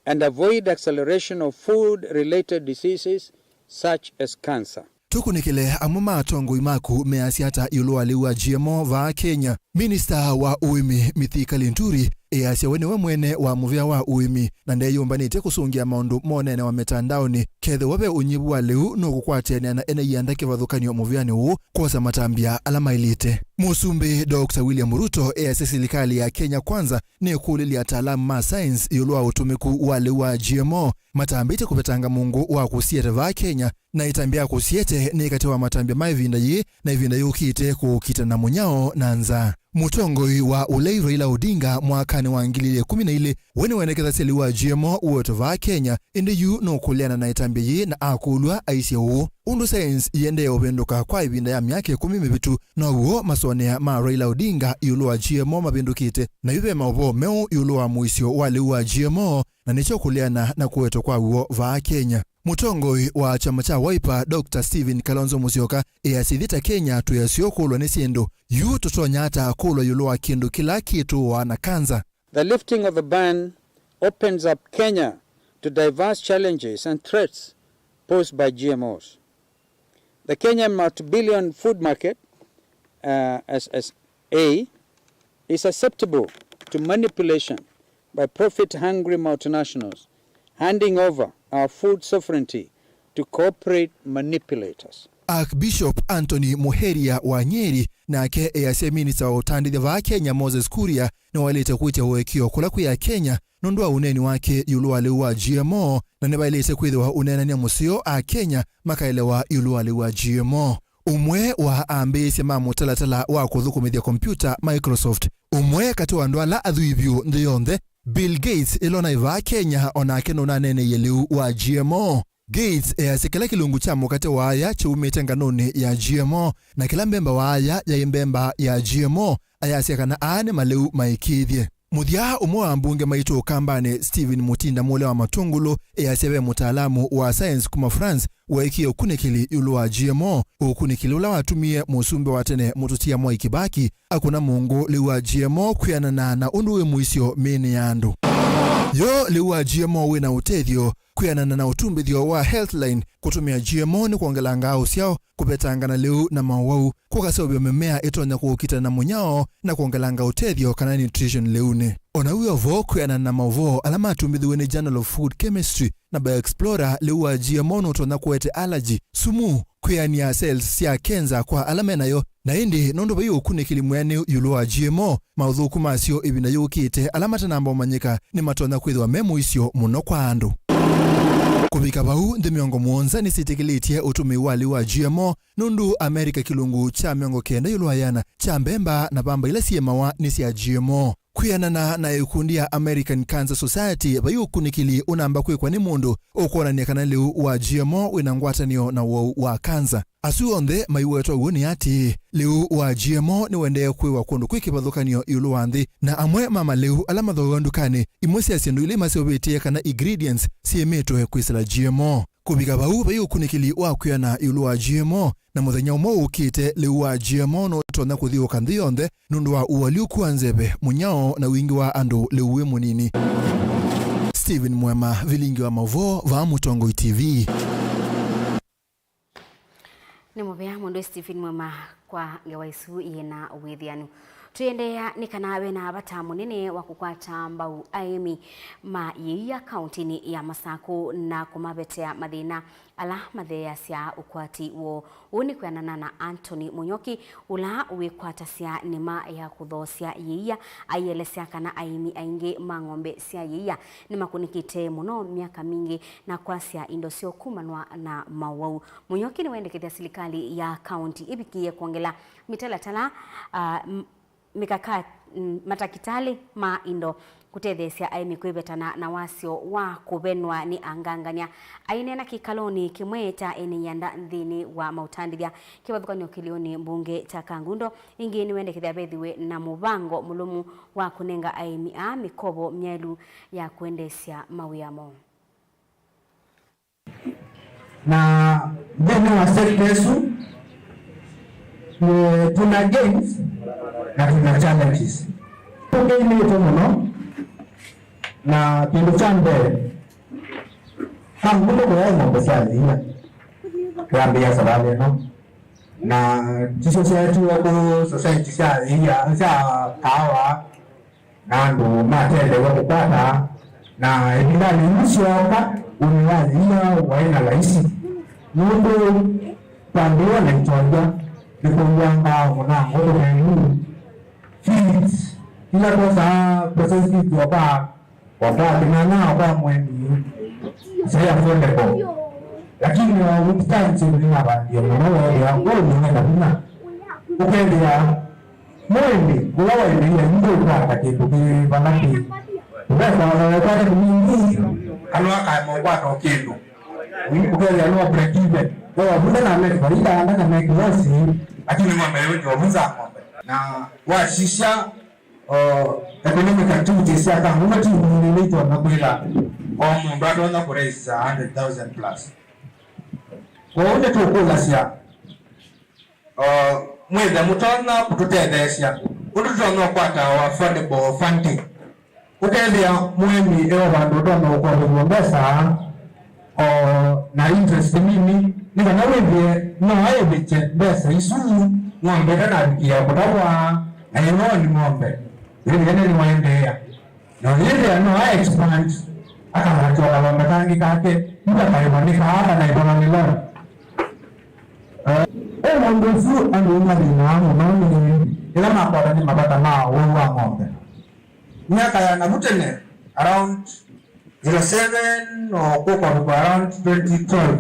and avoid acceleration of food-related diseases such as cancer. Tũkunĩkĩle amwe ma atongoi maku measya ata ĩũlũ wa lĩu wa G M O vaa Kenya. Minista wa ũĩmi Mithika Linturi easya we nĩwe mwene wa mũvĩa wa ũĩmi na ndeyũmbanĩtye kũsũngĩa maũndũ moneenewa mĩtandaonĩ. Kethĩwa ve ũnyivu wa lĩu, nũkũkwatĩanĩa na ene ianda kĩvathũkany'o mũvĩanĩ ũũ kwosa matambya ala maĩlĩte. Mũsumbĩ Doctor William Ruto easya silikalĩ ya Kenya Kwanza nĩkũlĩlya ataalamu ma science ĩũlũ wa ũtũmĩku wa lĩu wa G M O matambĩte kũvetanga mũngũ wa kũsiete vaa Kenya, na ĩtambya ya kũsiete nĩ katĩ wa matambya ma ĩvinda yĩĩ na ĩvinda yũkĩte kũkita na mũnyao na nzaa. Mũtongoi wa ũlei Raila Odinga mwakanĩ wa ngili ilĩ ikũmi na ilĩ, we nĩwendekethasya lĩu wa G M O ũetwe vaa Kenya, ĩndĩ yu nũkũleana na ĩtambya yĩĩ na akũlw'a aisye ũũ, ũndũ science yĩendee ũvĩndũka kwa ĩvinda ya myaka ĩkũmi mĩvĩtu, now'o masonea ma Raila Odinga ĩũlũ wa G M O mavĩndũkĩte, na yu ve maũvoo meũ ĩũlũ wa mũisyo wa lĩu wa G M O, na nĩkyo kũleana na kũetwa kwa w'o vaa Kenya. Mũtongoi wa kyama kya Wiper, Doctor Stephen Kalonzo Musyoka, easya ithyĩ ta Kenya twĩ aseo kũlwa nĩ syĩndũ. Yu tũtonya ata kũlwa ĩũlũ wa kĩndũ kĩla kĩtũaa na kanza? The lifting of the ban opens up Kenya to diverse challenges and threats posed by G M Os. The Kenyan multi-billion food market, uh, S S A, is susceptible to manipulation by profit-hungry multinationals, handing over our food sovereignty to corporate manipulators. Archbishop Anthony Muheria wa Nyeri nake easya minista wa ũtandĩthya vaa Kenya Moses Kuria nĩwaĩlĩte kwĩtya ũekeo kũla kwĩ Akenya nũndũ wa ũneeni wake ĩũlũ wa lĩu wa G M O, na nĩvaĩlĩte kwĩthĩwa ũneenany'a mũseo Akenya makaelewa ĩũlũ wa lĩu wa G M O. Ũmwe wa ambĩĩsya ma mũtalatala wa kũthũkũmĩthya kompiuta Microsoft, ũmwe katĩ wa andũ ala athwii vyũ nthĩ yonthe, Bill Gates, ĩla ũnaĩ vaa Kenya, o nake nũnaneeneie lĩu wa G M O. Gates easya kĩla kĩlungu kya mũkate waaya kyaumĩte nganũnĩ ya G M O, na kĩla mbemba waaya yaĩ mbemba ya G M O, ayasya kana aa nĩ malĩu maĩkĩĩthye. Mũthya, ũmwe wa ambunge maitũ Ũkambanĩ, Stephen Mutinda Muule wa Matungulu, easya ve mũtaalamu wa science kuma France weekie ũkunĩkĩli ĩũlũ wa G M O, ũkunĩkĩli ũla watumie mũsumbĩ wa tene Mũtũtia Mwai Kibaki akũna mũngũ lĩu wa G M O kwĩanana na ũndũ wĩ mũisyo mĩĩnĩ ya andũ. Yo lĩu wa G M O wĩ na ũtethyo kwĩanana na ũtumbĩthyo wa Healthline, kũtũmĩa G M O nĩ kwongelangaa ũsyao, kũvetangana lĩu na maũwau, kũkaseũvya mĩmea ĩtonya kũũkita na mũnyao, na kwongelanga ũtethyo kana nutrition lĩunĩ. O na wĩ o vo, kwĩanana na maũvoo ala matumbĩthiw'e nĩ Journal of Food Chemistry na Bioexplorer, lĩu wa G M O nũtonya kũete allergy, sumu, kwĩanĩa cells sya kenza kwa ala me nayo, na ĩndĩ nũndũ vai ũkunĩkĩli mwĩanĩu ĩũlũ wa G M O, maũthũku masyo ĩvinda yũkĩte ala matanamba ũmanyĩka nĩmatonya kwĩthĩwa me mũisyo mũno kwa andũ. Kũvika vau, nthĩ mĩongo mũonza nĩsyĩtĩkĩlĩtye ũtũmĩi wa lĩu wa G M O nũndũ Amerika kĩlungu kya mĩongo kenda ĩũlũ wa ĩana kya mbemba na vamba ila syĩmawa nĩ sya G M O. Kwĩanana na ĩkundi ya American Cancer Society, vai ũkunĩkĩli ũnamba kwĩkwa nĩ mũndũ ũkwonany'a kana lĩu wa G M O wĩ na ngwatanĩo na ũwau wa kanza. Asu onthe maiwetwa ũu nĩ atĩĩ, lĩu wa G M O nĩũendee kwĩwa kũndũ kwĩ kĩvathũkany'o ĩũlũ wa nthĩ, na amwe ma malĩu ala mathooawa ndukanĩ, imwe sya syĩndũ ila imaseũvĩtye kana ingredients syĩmĩtwe kwĩsĩla G M O. Kũvika vau, vai ũkunĩkĩli wa kwĩana ĩũlũ wa G M O, na mũthenya ũmwe ũkĩte, lĩu wa G M O nũtonya kũthiũũka nthĩ yonthe nũndũ wa ũalyũku wa nzeve, mũnyao, na wingĩ wa andũ lĩu wĩ mũnini. Steven Mwema, vilingi wa mauvoo, vaa Mũtongoi T V. Nĩ mũvea mũndũ Stephen Mwema kwa ngewa isu yĩna wĩthĩanu. Tũiendeea nĩ kana ve na vata mũnene wa kũkwata mbau aĩmi ma yĩia kaũntĩnĩ ya Masakũ na kũmavetea mathĩna ala matheeasya ũkwati woo. Ũu nĩ kwĩanana na Anthony Mũnyoki, ũla wĩkwatasya nĩma ya kũthoosya yĩia, aielesya kana aĩmi aingĩ ma ng'ombe sya yĩia nĩmakũnĩkĩte mũno myaka mingĩ na kwasya indo syoo kumanwa na mawau. Mũnyoki nĩwendekethya silikalĩ ya kaũnti ĩvikĩĩe kwongela mĩtalatala, ah, m-, mĩkaka-, mm, matakitalĩ ma indo kũtetheesya aĩmi kwĩvetana na wasyo wa kũvenwa nĩ angangany'a. Aineena kĩkalonĩ kĩmwe kya ene ianda nthĩnĩ wa maũtandĩthya kĩvathũkany'o kĩlĩonĩ mbunge kya Kangundo, ĩngĩ nĩwendekethya vethĩwe na mũvango mũlũmu wa kũnenga aĩmi aa mĩkovo myaĩlu ya kũendeesya mawĩa moo. Na nthĩnĩ wa sector ĩsu, nĩ twĩna gains na twĩna challenges. Tũkĩinĩtwe mũno, na kĩndũ kya mbee, Kangundo kũyaĩ ng'ombe sya yĩia twambĩĩa savalĩ ĩno, na tisyo syaetiwe kũ society sya yĩia, sya kaawa, na andũ matetheew'a kũkwata, na ĩvindanĩ yu syooka, ũnĩ wa yĩia waĩ na laisi, nũndũ twambĩĩwe na itonja nĩkũw'angaa mũnango tũkeng'u, feeds, ila twosaa processed feeds o kwa, o kwa kĩnana, o kwa mũĩmi, isai affordable. Lakini o with time syĩndũ nĩnavandie mũno, weethĩa ũnĩ wĩ na vinya, ũkethĩa mũĩmi ũla waĩlĩile nthĩ ũkwata kĩndũ kĩ vala kĩ. Ũvesa ona wekwata kĩnini, kana akaema ũkwata o kĩndũ. Ũkethĩa no break even. Wewa vunda na make faida, anda na make loss, lakini ng'ombe ĩyo ndio vuza ng'ombe. Na wasisya, o, economic activities sya Kangundo ti nini nĩ itonya kwĩla o mũndũ atonya kũraise a hundred thousand plus. Kwoou nĩtũkũlasya, o, mwĩthe mũtonya kũtũtetheesya ũndũ tũtonya ũkwata o affordable funding. Ũkethĩa mũĩmi e o vandũ ũtonya ũkovethw'a mbesa, o, na interest nini, nĩ kana wĩthĩe no aĩvĩkye mbesa isu ng'ombe ĩtanavikĩa kũtavwa, na ĩno nĩ ng'ombe wĩthĩe nĩwaendeea. Na ũyĩthĩa no a expand, akavatwa kalombe kangĩ kake, yu kakaĩva nĩ kaa kana ĩtona nĩ loan. Ĩ mũndũ ũsu andũ mathĩnaa mũno nĩ ĩla makwata nĩ mavata ma ũwau wa ng'ombe. Myaka ya navu tene, around zero seven o kũka vuko around twenty twelve,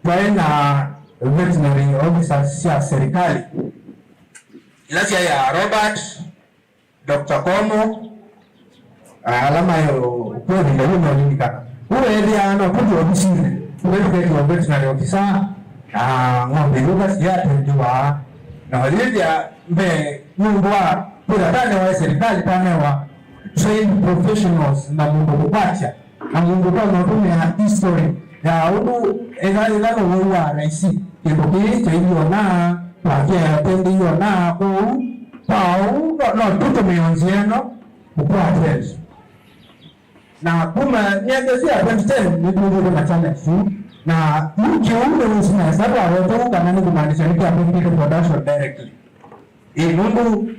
twaĩ na veterinary officers sya serikali ila syaĩ ya Robert, Doctor Komo, ah, ala maĩ ũkw'o ĩvinda yĩu nolilikana. Ũu weethĩaa no tũthi ovisinĩ, tũkethuketye o veterinary officer, na ng'ombe ithũka siatendiwa, na walĩthya mbee nũndũ wa kwĩtha tanewa ĩ serikali, tanewa trained professionals na mũndũ kũkwatya. Na mũndũ ũtonya ũtũmĩa history ya ũndũ ĩtha ĩtha nũwau wa raisi, kĩndũ kĩĩ kyailye ona, twakĩatendeie ona kũu, kwa ũu no, no tũtũmĩe o nzĩa ĩno kũkwata ĩsu. Na kuma myaka ĩsu ya twenty ten nĩtwĩthĩte na challenge yu, na yu kĩu nĩwĩsĩ nesa twaweta ũu kana nĩkũmaanisha nĩkĩakwĩkĩte production directly. Ĩ nũndũ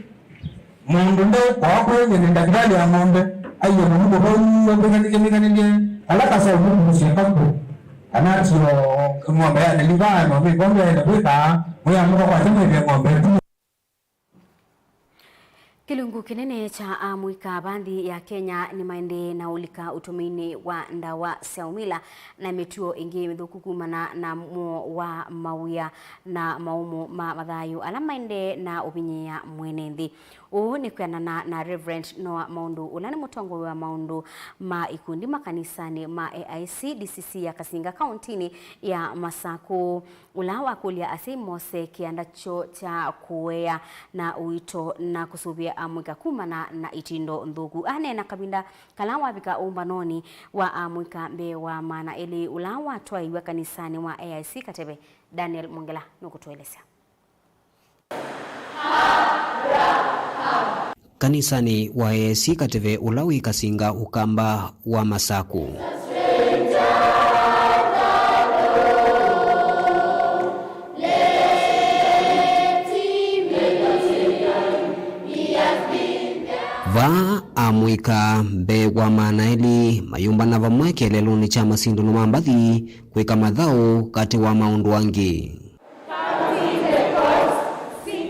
mũndũ ndeũkoa kwĩw'e nĩ ndakĩtalĩ ya ng'ombe, aiye mũvuko vau ambĩkanĩlye mĩkanĩlye ala kasaũ mũkumusye kakũ, kana atio ng'ombe ya deliver ng'ombe ĩkombe yaĩle kwĩka, mwĩamũka kwasya mwĩthĩe ng'ombe tu. Kĩlungu kĩnene kya amũika va nthĩ ya Kenya nĩmaendee na ũlika ũtũmĩinĩ wa ndawa sya ũmila na mĩtuo ĩngĩ mĩthũku kumana na mũo wa mawĩa na maũmũ ma mathayũ ala maendee na ũvinyĩĩa mwene nthĩ. Ũu nĩ kwĩanana na Reverend Noah Maũndũ, ũla nĩ mũtongoi wa maũndũ ma ikundi makanisanĩ ma A I C D C C ya Kasinga kaũntĩnĩ ya Masakũ, ũla wakũlya asyai mose kĩanda kyoo kya kũea na ũito na kũsũvĩa amũika kumana na itindo nthũku. Aneena kavinda kala wavika ũmbanonĩ wa amũika mbee wa maana elĩ ũla watwaĩiw'e kanisanĩ wa A I C Kateve. Daniel Mwongela nũkũtũelesya. Kanisanĩ wa A I C Kateve ũla wĩ Kasinga Ũkamba wa Masaku. Vaa amũika mbee wa maana elĩ mayũmbana vamwe kĩeleelonĩ kya masindano ma mbathi kwĩka mathaũ katĩ wa maũndũ angĩ.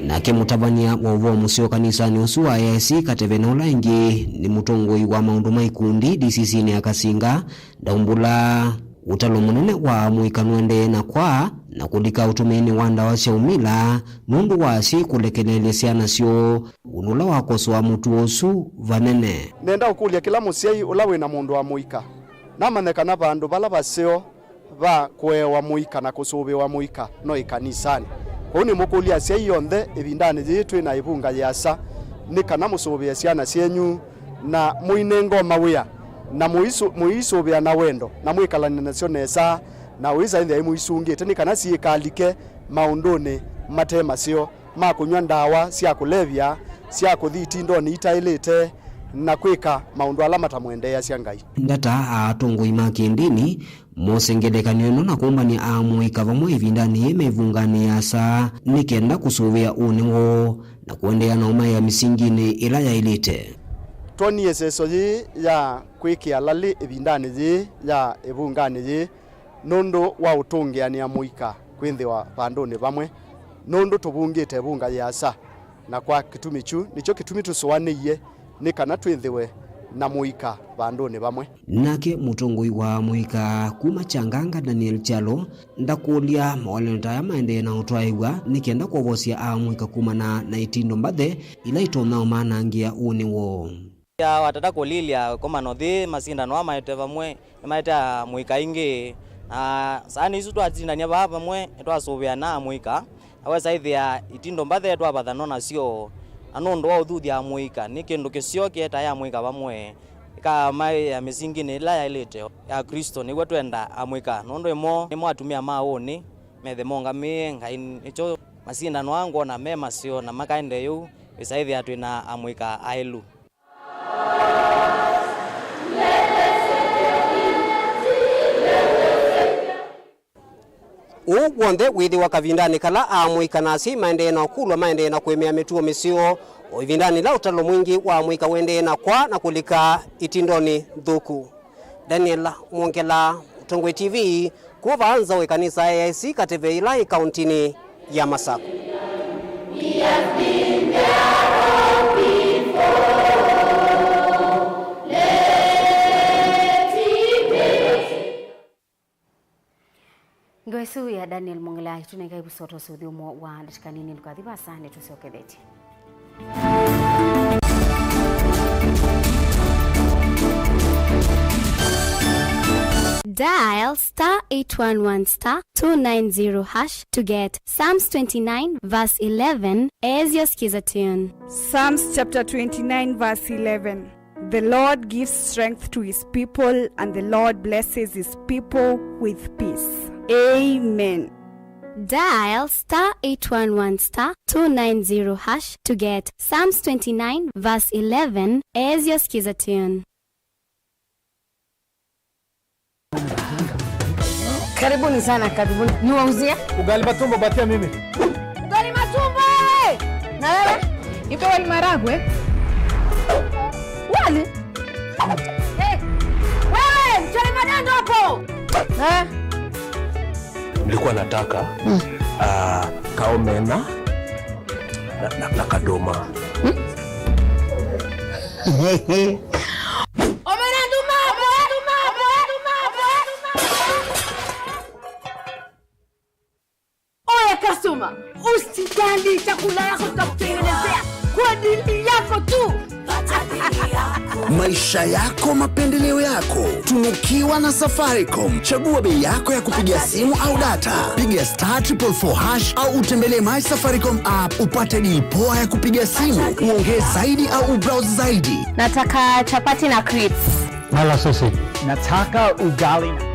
Nake mũtavany'a wa ũvoo mũseo kanisanĩ ũsu wa A I C Kateve na ũla ĩngĩ nĩ mũtongoi wa maũndũ ma ikundi D C C-nĩ ya Kasinga, Ndaumbũla. Ũtalo mũnene wa amũika nũendee na kwa na kũlika ũtũmĩĩnĩ wa ndawa sya ũmila nũndũ wa asyai kũlekeleelya syana syoo, ũndũ ũla wakosoa mũtuo ũsu vanene. Nenda ũkũlya kĩla mũsyai ũla wĩ na mũndũ wa mũika namanye kana vandũ vala vaseo va kũewa mũika na kũsũvĩwa mũika no ĩkanisanĩ. Kwoou nĩmũkũlya asyai onthe ĩvindanĩ yĩĩ twĩ na ĩvunga yĩasa nĩ kana mũsũvĩe syana syenyu na mũinenga o mawĩa na mũisũ-, mũiisũvĩa na wendo na mwĩkalany'a nasyo nesa na ũisaĩthya imũisũngĩte nĩ kana syĩkalike maũndũnĩ mate maseo ma kũnyw'a ndawa sya kũlevya, sya kũthi itindonĩ itaĩlĩte, na kwĩka maũndũ ala matamwendeeasya Ngai. Ndata a atongoi ma kĩndini mose ngelekany'o ĩno na kũmbany'a amũika vamwe ĩvindanĩ yĩĩ me ĩvunganĩ yĩasa nĩ kenda kũsũvĩa ũnĩ woo na kũendeea na ũmaĩa mĩsinginĩ ĩla yaĩlĩte. Twonie ĩseso yĩĩ ya kwĩkĩa lalĩ ĩvindanĩ yĩĩ ya ĩvunganĩ yĩĩ nũndũ wa ũtũngĩanĩa mũika kwĩthĩwa vandũnĩ vamwe, nũndũ tũvungĩte ĩvunga yĩasa, na kwa kĩtumi kyu nĩkyo kĩtumi tũsũanĩie nĩ kana twĩthĩwe na mũika vandũnĩ vamwe. Nake mũtongoi wa amũika kuma Kyanganga, Daniel Kyalo, ndakũlya mawalany'o ta aya maendee na ũtwaĩw'a nĩ kenda kwovosya amũika kumana na itindo mbathe ila itonya ũmanangĩa ũnĩ woo. Ya watata kũlilya komano thi masindano aa maete vamwe, nĩmaete amũika aingĩ. Na saani isu twasindania vaa vamwe, nĩtwasũvĩa na amũika. Na wesa ĩthĩa itindo mbathe twavathanwa nasyo. Na nũndũ wa ũthuthya amũika, nĩ kĩndũ kĩseo kĩetae amũika vamwe. Ĩkamaĩa mĩsinginĩ ĩla yaĩlĩte ya Kristo, nĩw'o twenda amũika. Nũndũ ĩmo nĩmo atumĩa ma ũnĩ, methe mongamĩe Ngai. Nĩkyo masindano aa ngwona me maseo na makaendee ũu, wĩsa ĩthĩa twĩ na amũika aĩlu. Ũu w'onthe wĩthĩwa kavindanĩ kala amũika na asyai maendee na ũkũlwa maendee na kũĩmĩa mĩtuo mĩseo, o ĩvindanĩ ĩla ũtalo mwingĩ wa amũika ũendee na kwaa na kũlika itindonĩ nthũku. Daniel Mwongela, Mũtongoi T V, kuma vaa nza wa ĩkanisa ya A I C Kateve ĩla ĩ kauntinĩ ya Masaku. Ngewa ĩsu ya Daniel Mwongela ĩtũnenga ĩvuso twa ũthyũmũo wa ndatĩka nini. Ndũkathi vaasa, nĩtũsyokethetye. Dial star eight one one star two nine zero hash to get Psalms twenty-nine verse eleven as your skiza tune. Psalms chapter twenty-nine, verse eleven. The Lord gives strength to his people, and the Lord blesses his people with peace. Amen. Dial star eight one one star two nine zero hash to get Psalms twenty-nine verse eleven as your skiza tune. Karibuni sana, karibuni. Niwauzie? Ugali matumbo, patia mimi. Ugali matumbo, eh! Na wewe? Nipe wali maragwe. Wali? Eh, wewe, mchele madando hapo. Eh? Nilikuwa nataka, ah, kaomena na, na, na kadoma. Omena nduma, omena nduma, omena nduma, omena nduma. Oya customer, usijali, chakula yako tutakutengenezea kwa dili yako tu. Maisha yako, mapendeleo yako. Tunukiwa na Safaricom. Chagua bei yako ya kupiga simu au data. Piga star triple four hash au utembelee My Safaricom app upate deal poa ya kupiga simu, uongee zaidi au ubrowse zaidi. Nataka chapati na crips. Nala sausage. Nataka ugali na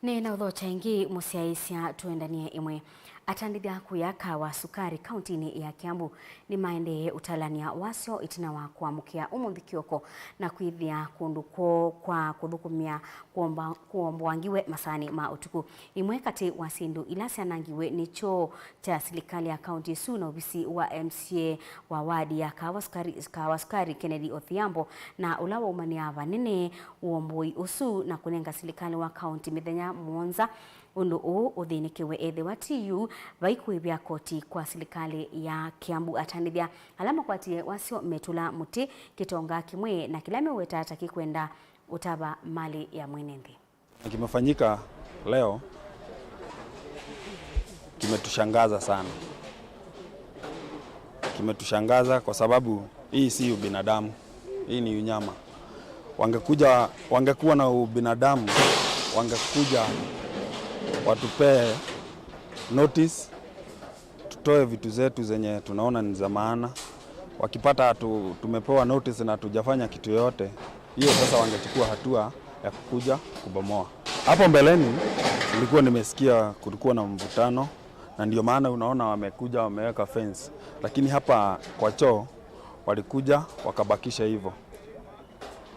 Nĩ na ũthokya ĩngĩ mũsyaĩĩsya tũendanie ĩmwe. Atandĩthya kũya Kawa Sukari kauntinĩ ya Kiambu nĩmaendee ũtalany'a wasyo ĩtina wa kũamũkĩa ũmũnthĩ kĩoko na kwĩthĩa kũndũ kwoo kwa kũthũkũmĩa kũomba-, kũomboangiwe masaanĩ ma ũtukũ. Ĩmwe katĩ wa syĩndũ ila syanangiwe nĩ kyoo kya silikalĩ ya kaunti ĩsu na ovisi wa M C A wa wadi ya Kawa Sukari, Kawa Sukari Kennedy Odhiambo, na ũla waumanĩa vanene ũomboi ũsu na kũnenga silikalĩ wa kaunti mĩthenya mũonza ũndũ ũũ ũthĩnĩkĩwe ethĩwa ti yu vai kũĩvĩa koti kwa silikalĩ ya Kiambu. Atandĩthya ala makwatie wasyo metũla mũtĩ kĩtonga kĩmwe na kĩla meũweta ta kĩkwenda ũtava malĩ ya mwene nthĩ. Kimefanyika leo kimetushangaza sana. Kimetushangaza kwa sababu hii si ubinadamu, hii ni unyama. Wangekuja, wangekuwa na ubinadamu, wangekuja watupee notice, tutoe vitu zetu zenye tunaona ni za maana. Wakipata tu, tumepewa notice na hatujafanya kitu yoyote, hiyo sasa wangechukua hatua ya kukuja kubomoa. Hapo mbeleni nilikuwa nimesikia kulikuwa na mvutano, na ndio maana unaona wamekuja wameweka fence, lakini hapa kwa choo walikuja wakabakisha hivyo.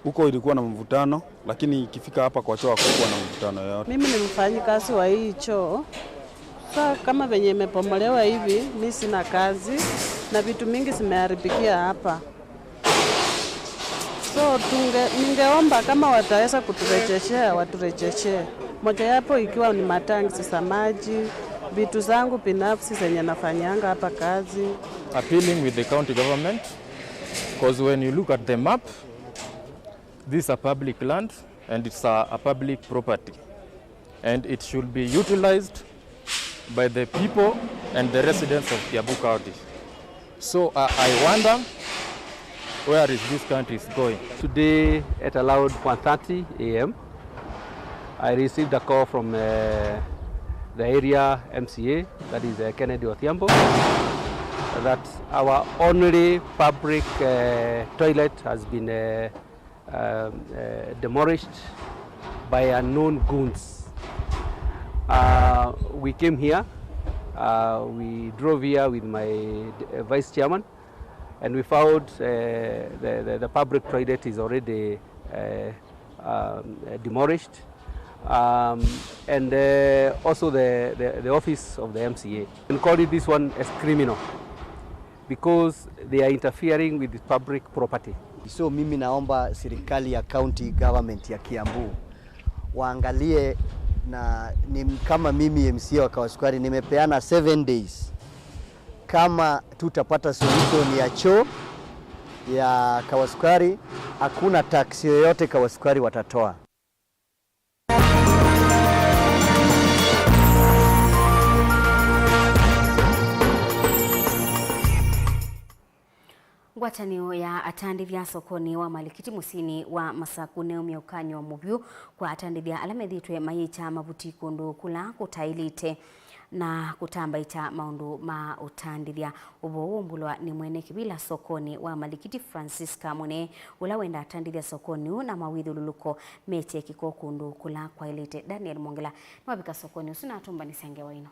Huko ilikuwa na mvutano, lakini ikifika hapa kwa choo hakukuwa na mvutano yoyote. Mimi ni mfanyikazi wa hii choo. Sasa kama venye imepomolewa hivi, mi sina kazi na vitu mingi zimeharibikia hapa. So tunge-, ningeomba kama wataweza kuturejeshea, waturejeshee. Mojawapo ikiwa ni matanks za maji, vitu zangu binafsi zenye nafanyanga hapa kazi. Appealing with the county government, 'cause when you look at the map, this is a public land and it's a, a public property, and it should be utilized by the people and the residents of Kiambu County. So, uh, I wonder where is this country is going. Today at around one thirty A M, I received a call from, uh, the area M C A, that is, uh, Kennedy Odhiambo, that our only public, uh, toilet has been, uh, um, uh, demolished by unknown goons. Uh, we came here, uh, we drove here with my, uh, vice chairman, and we found, uh, the, the, the public toilet is already, uh, um, uh, demolished, um, and, uh, also the, the, the office of the M C A. And call it this one as criminal because they are interfering with the public property. So mimi naomba serikali ya county government ya Kiambu waangalie, na ni, kama mimi M C A wa Kawasukari nimepeana seven days, kama tutapata solution ya choo ya Kawasukari, hakuna tax yoyote Kawasukari watatoa. Ngwatanĩo ya atandĩthya sokonĩ wa Malikiti mũsyĩnĩ wa Masaku neumya ũkany'o mũvyũ kwa atandĩthya ala methĩĩtwe mayĩkya mavuti kũndũ kũla kũtaĩlĩte na kũtambaĩkya maũndũ ma ũtandĩthya. Ũvoo waumbũlwa nĩ mwene kĩvĩla sokonĩ wa Malikiti, Francisca Mũnee, ũla wendaa atandĩthya sokonĩ ũũ na mawĩthyũlũlũko mekye kĩko kũndũ kũla kwaĩlĩte. Daniel Mwongela nĩwavika sokonĩ ũsu na atũmbanĩsya ngewa ĩno.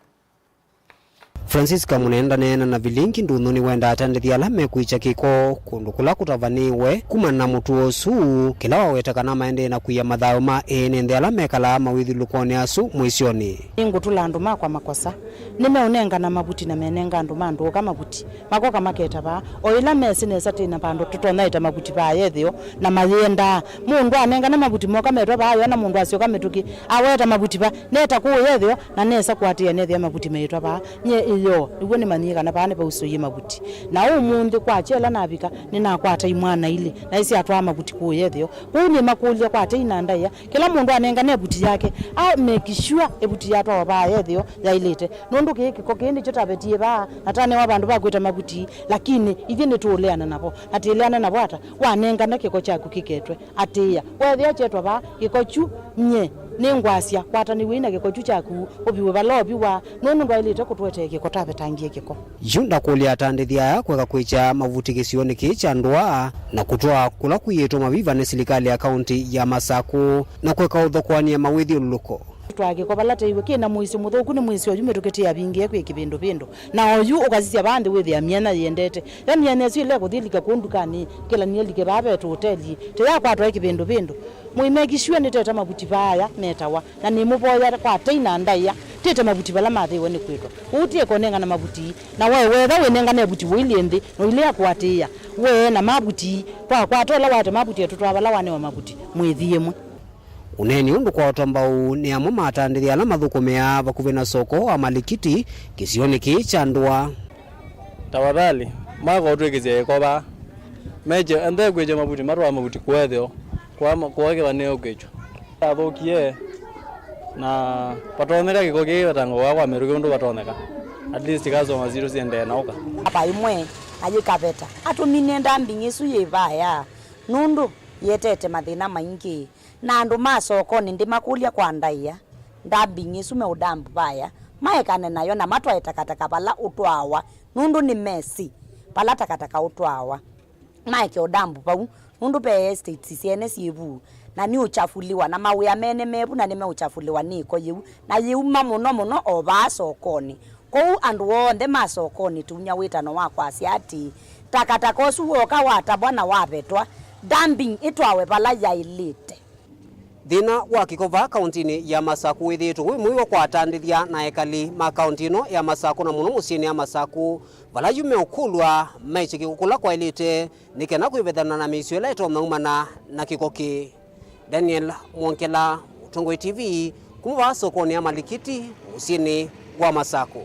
Francisca Mũnee ndaneena na vilingi ndũnyũ nĩwendaa atandĩthya ala mekwĩkya kĩko kũndũ kũla kũtavanĩĩwe kumana na mũtuo ũsu, kĩla waweta kana maendee na kũia mathayũ ma ene nthĩ ala mekalaa mawĩthyũlũlũkonĩ asu mũisyonĩ. Nĩngũtũla andũ makwa makosa, nĩmeũnengana mavuti na menenga andũ ma ndũũka mavuti, makoka maketa vaa, o ĩla mesĩ nesa twĩ na vandũ tũtonya ĩta mavuti vaa yethĩo, na mayĩendaa. Mũndũ anengane mavuti moka metwa vaa, yona mũndũ asyoka mĩtũkĩ, aweta mavuti va, neta kũũ yethĩo, na nesa kũatĩĩa nethĩa mavuti meĩtwa vaa. Nyie ĩyoo, nĩw'o nĩmanyie kana vaa nĩvausũie mavuti. Na ũmũnthĩ kwakya ĩla navika, nĩnakwata imwana ilĩ, na isyatwaa mavuti kũũ yethĩo. Kwoou nĩmakũlya kwatei na ndaĩa, kĩla mũndũ anengane ĩvuti yake, a make sure ĩvuti yatwawa vaa yethĩo yaĩlĩte. Nũndũ kĩĩ kĩko kĩĩ nĩkyo tavetie vaa, na tanewa vandũ va kwĩta mavuti, lakini ithyĩ nĩtũũleana navo, na twĩleana navo ata? Wanengane kĩko kyaku kĩketwe, atĩĩa. Weethĩa kyetwa vaa kĩko kyu, nyie nĩngwasya, kwatanĩw'ei na kĩko kyu kyaku, ũviwe vala ũviwa, nũndũ ndwaĩlĩte kũtũetee kĩko tavetangie kĩko. Yu ndakũlya atandĩthya aya kũeka kwĩkya mavuti kĩsionĩ kĩĩ kya ndũa na kũtwaa kũla kũiĩtwe maviva nĩ silikalĩ ya kaunti ya Masaku na kũeka ũthokoany'a mawĩthyũlũlũko. Twaa kĩko vala teiwe kĩ na mũisyo mũthũku, nĩ mũisyo oyu mĩtũkĩ tĩavingĩe kwĩ kĩvĩndũvĩndũ. Na oyu ũkasisya vaa nthĩ wĩthĩa myanya yĩendete. Ya myanya ĩsu ĩla ĩkũthi ĩlika kũu ndukanĩ, kĩla nĩelike vaa ve tũũteli, tĩyakwatwa ĩ kĩvĩndũvĩndũ. Mũimekishiwe nĩtete mavuti vaaya metawa, na nĩmũvoya kwa tei na ndaĩa, tĩte mavuti vala mathĩwe nĩ kwĩtwa. Ũu tiĩkonengana mavuti, na we wetha wĩnengane vuti ũilyĩ nthĩ, na ũilea kũatĩĩa, we na mavuti, kwa kwata ũla wate mavuti etũtwaa vala wanewa mavuti, mwĩthi ĩmwe. Ũneeni ũndũ kwa ũtomba ũũ nĩ amwe ma atandĩthya ala mathũkũmĩaa vakuvĩ na soko wa Malikiti kĩsionĩ kĩĩ kya Ndũa. Tafadhali, makootwĩkĩsya ĩko vaa. Mekye, enthe kwĩkya mavuti, matwaa mavuti kũetheo, kũa ma-, kũa kĩvanĩo kwĩkya. Athũkie, na vatonyeka kĩko kĩĩ vetangwa kwa mĩtũkĩ ũndũ vatonyeka. At least customer sitũ siendee na ũka. Ava ĩmwe ayĩkaveta, atũmine dumping ĩsu yĩ vaya, nũndũ yĩetete mathĩna maingĩ. Na andũ ma sokonĩ ndĩmakũlya kwa ndaĩa, dumping ĩsu meũdambu vaya, maekane nayo na matwae takataka vala ũtwaawa, nũndũ nĩmesĩ vala takataka ũtwaawa. Maeke ũdambu vau, nũndũ ve estates syene syĩ vu, na nĩũkyafuliwa, na mawĩa mene me vu, na nĩmeũkyafuliwa nĩ ĩko yĩu, na yĩuma mũno mũno o vaa sokonĩ. Kwoou andũ onthe ma sokonĩ tũumya wĩtano wa kwasya atĩĩ, takataka ũsu wooka watavwa na wavetwa, dumping ĩtwawe vala yaĩlĩte. Thĩna wa kĩko vaa kauntinĩ ya Masaku wĩthĩĩtwe wĩ mũio kwa atandĩthya na ekali ma kaunti ĩno ya Masaku, na mũno mũsyĩnĩ ya Masaku, vala yu meũkũlw'a maĩkye kĩko kũla kwaĩlĩte nĩ kenda kwĩvethana na mĩisyo ĩla ĩtonya umana na kĩko kĩĩ. Daniel Mwongela, Mũtongoi T V, kuma vaa sokonĩ ya Malikiti, mũsyĩnĩ wa Masaku.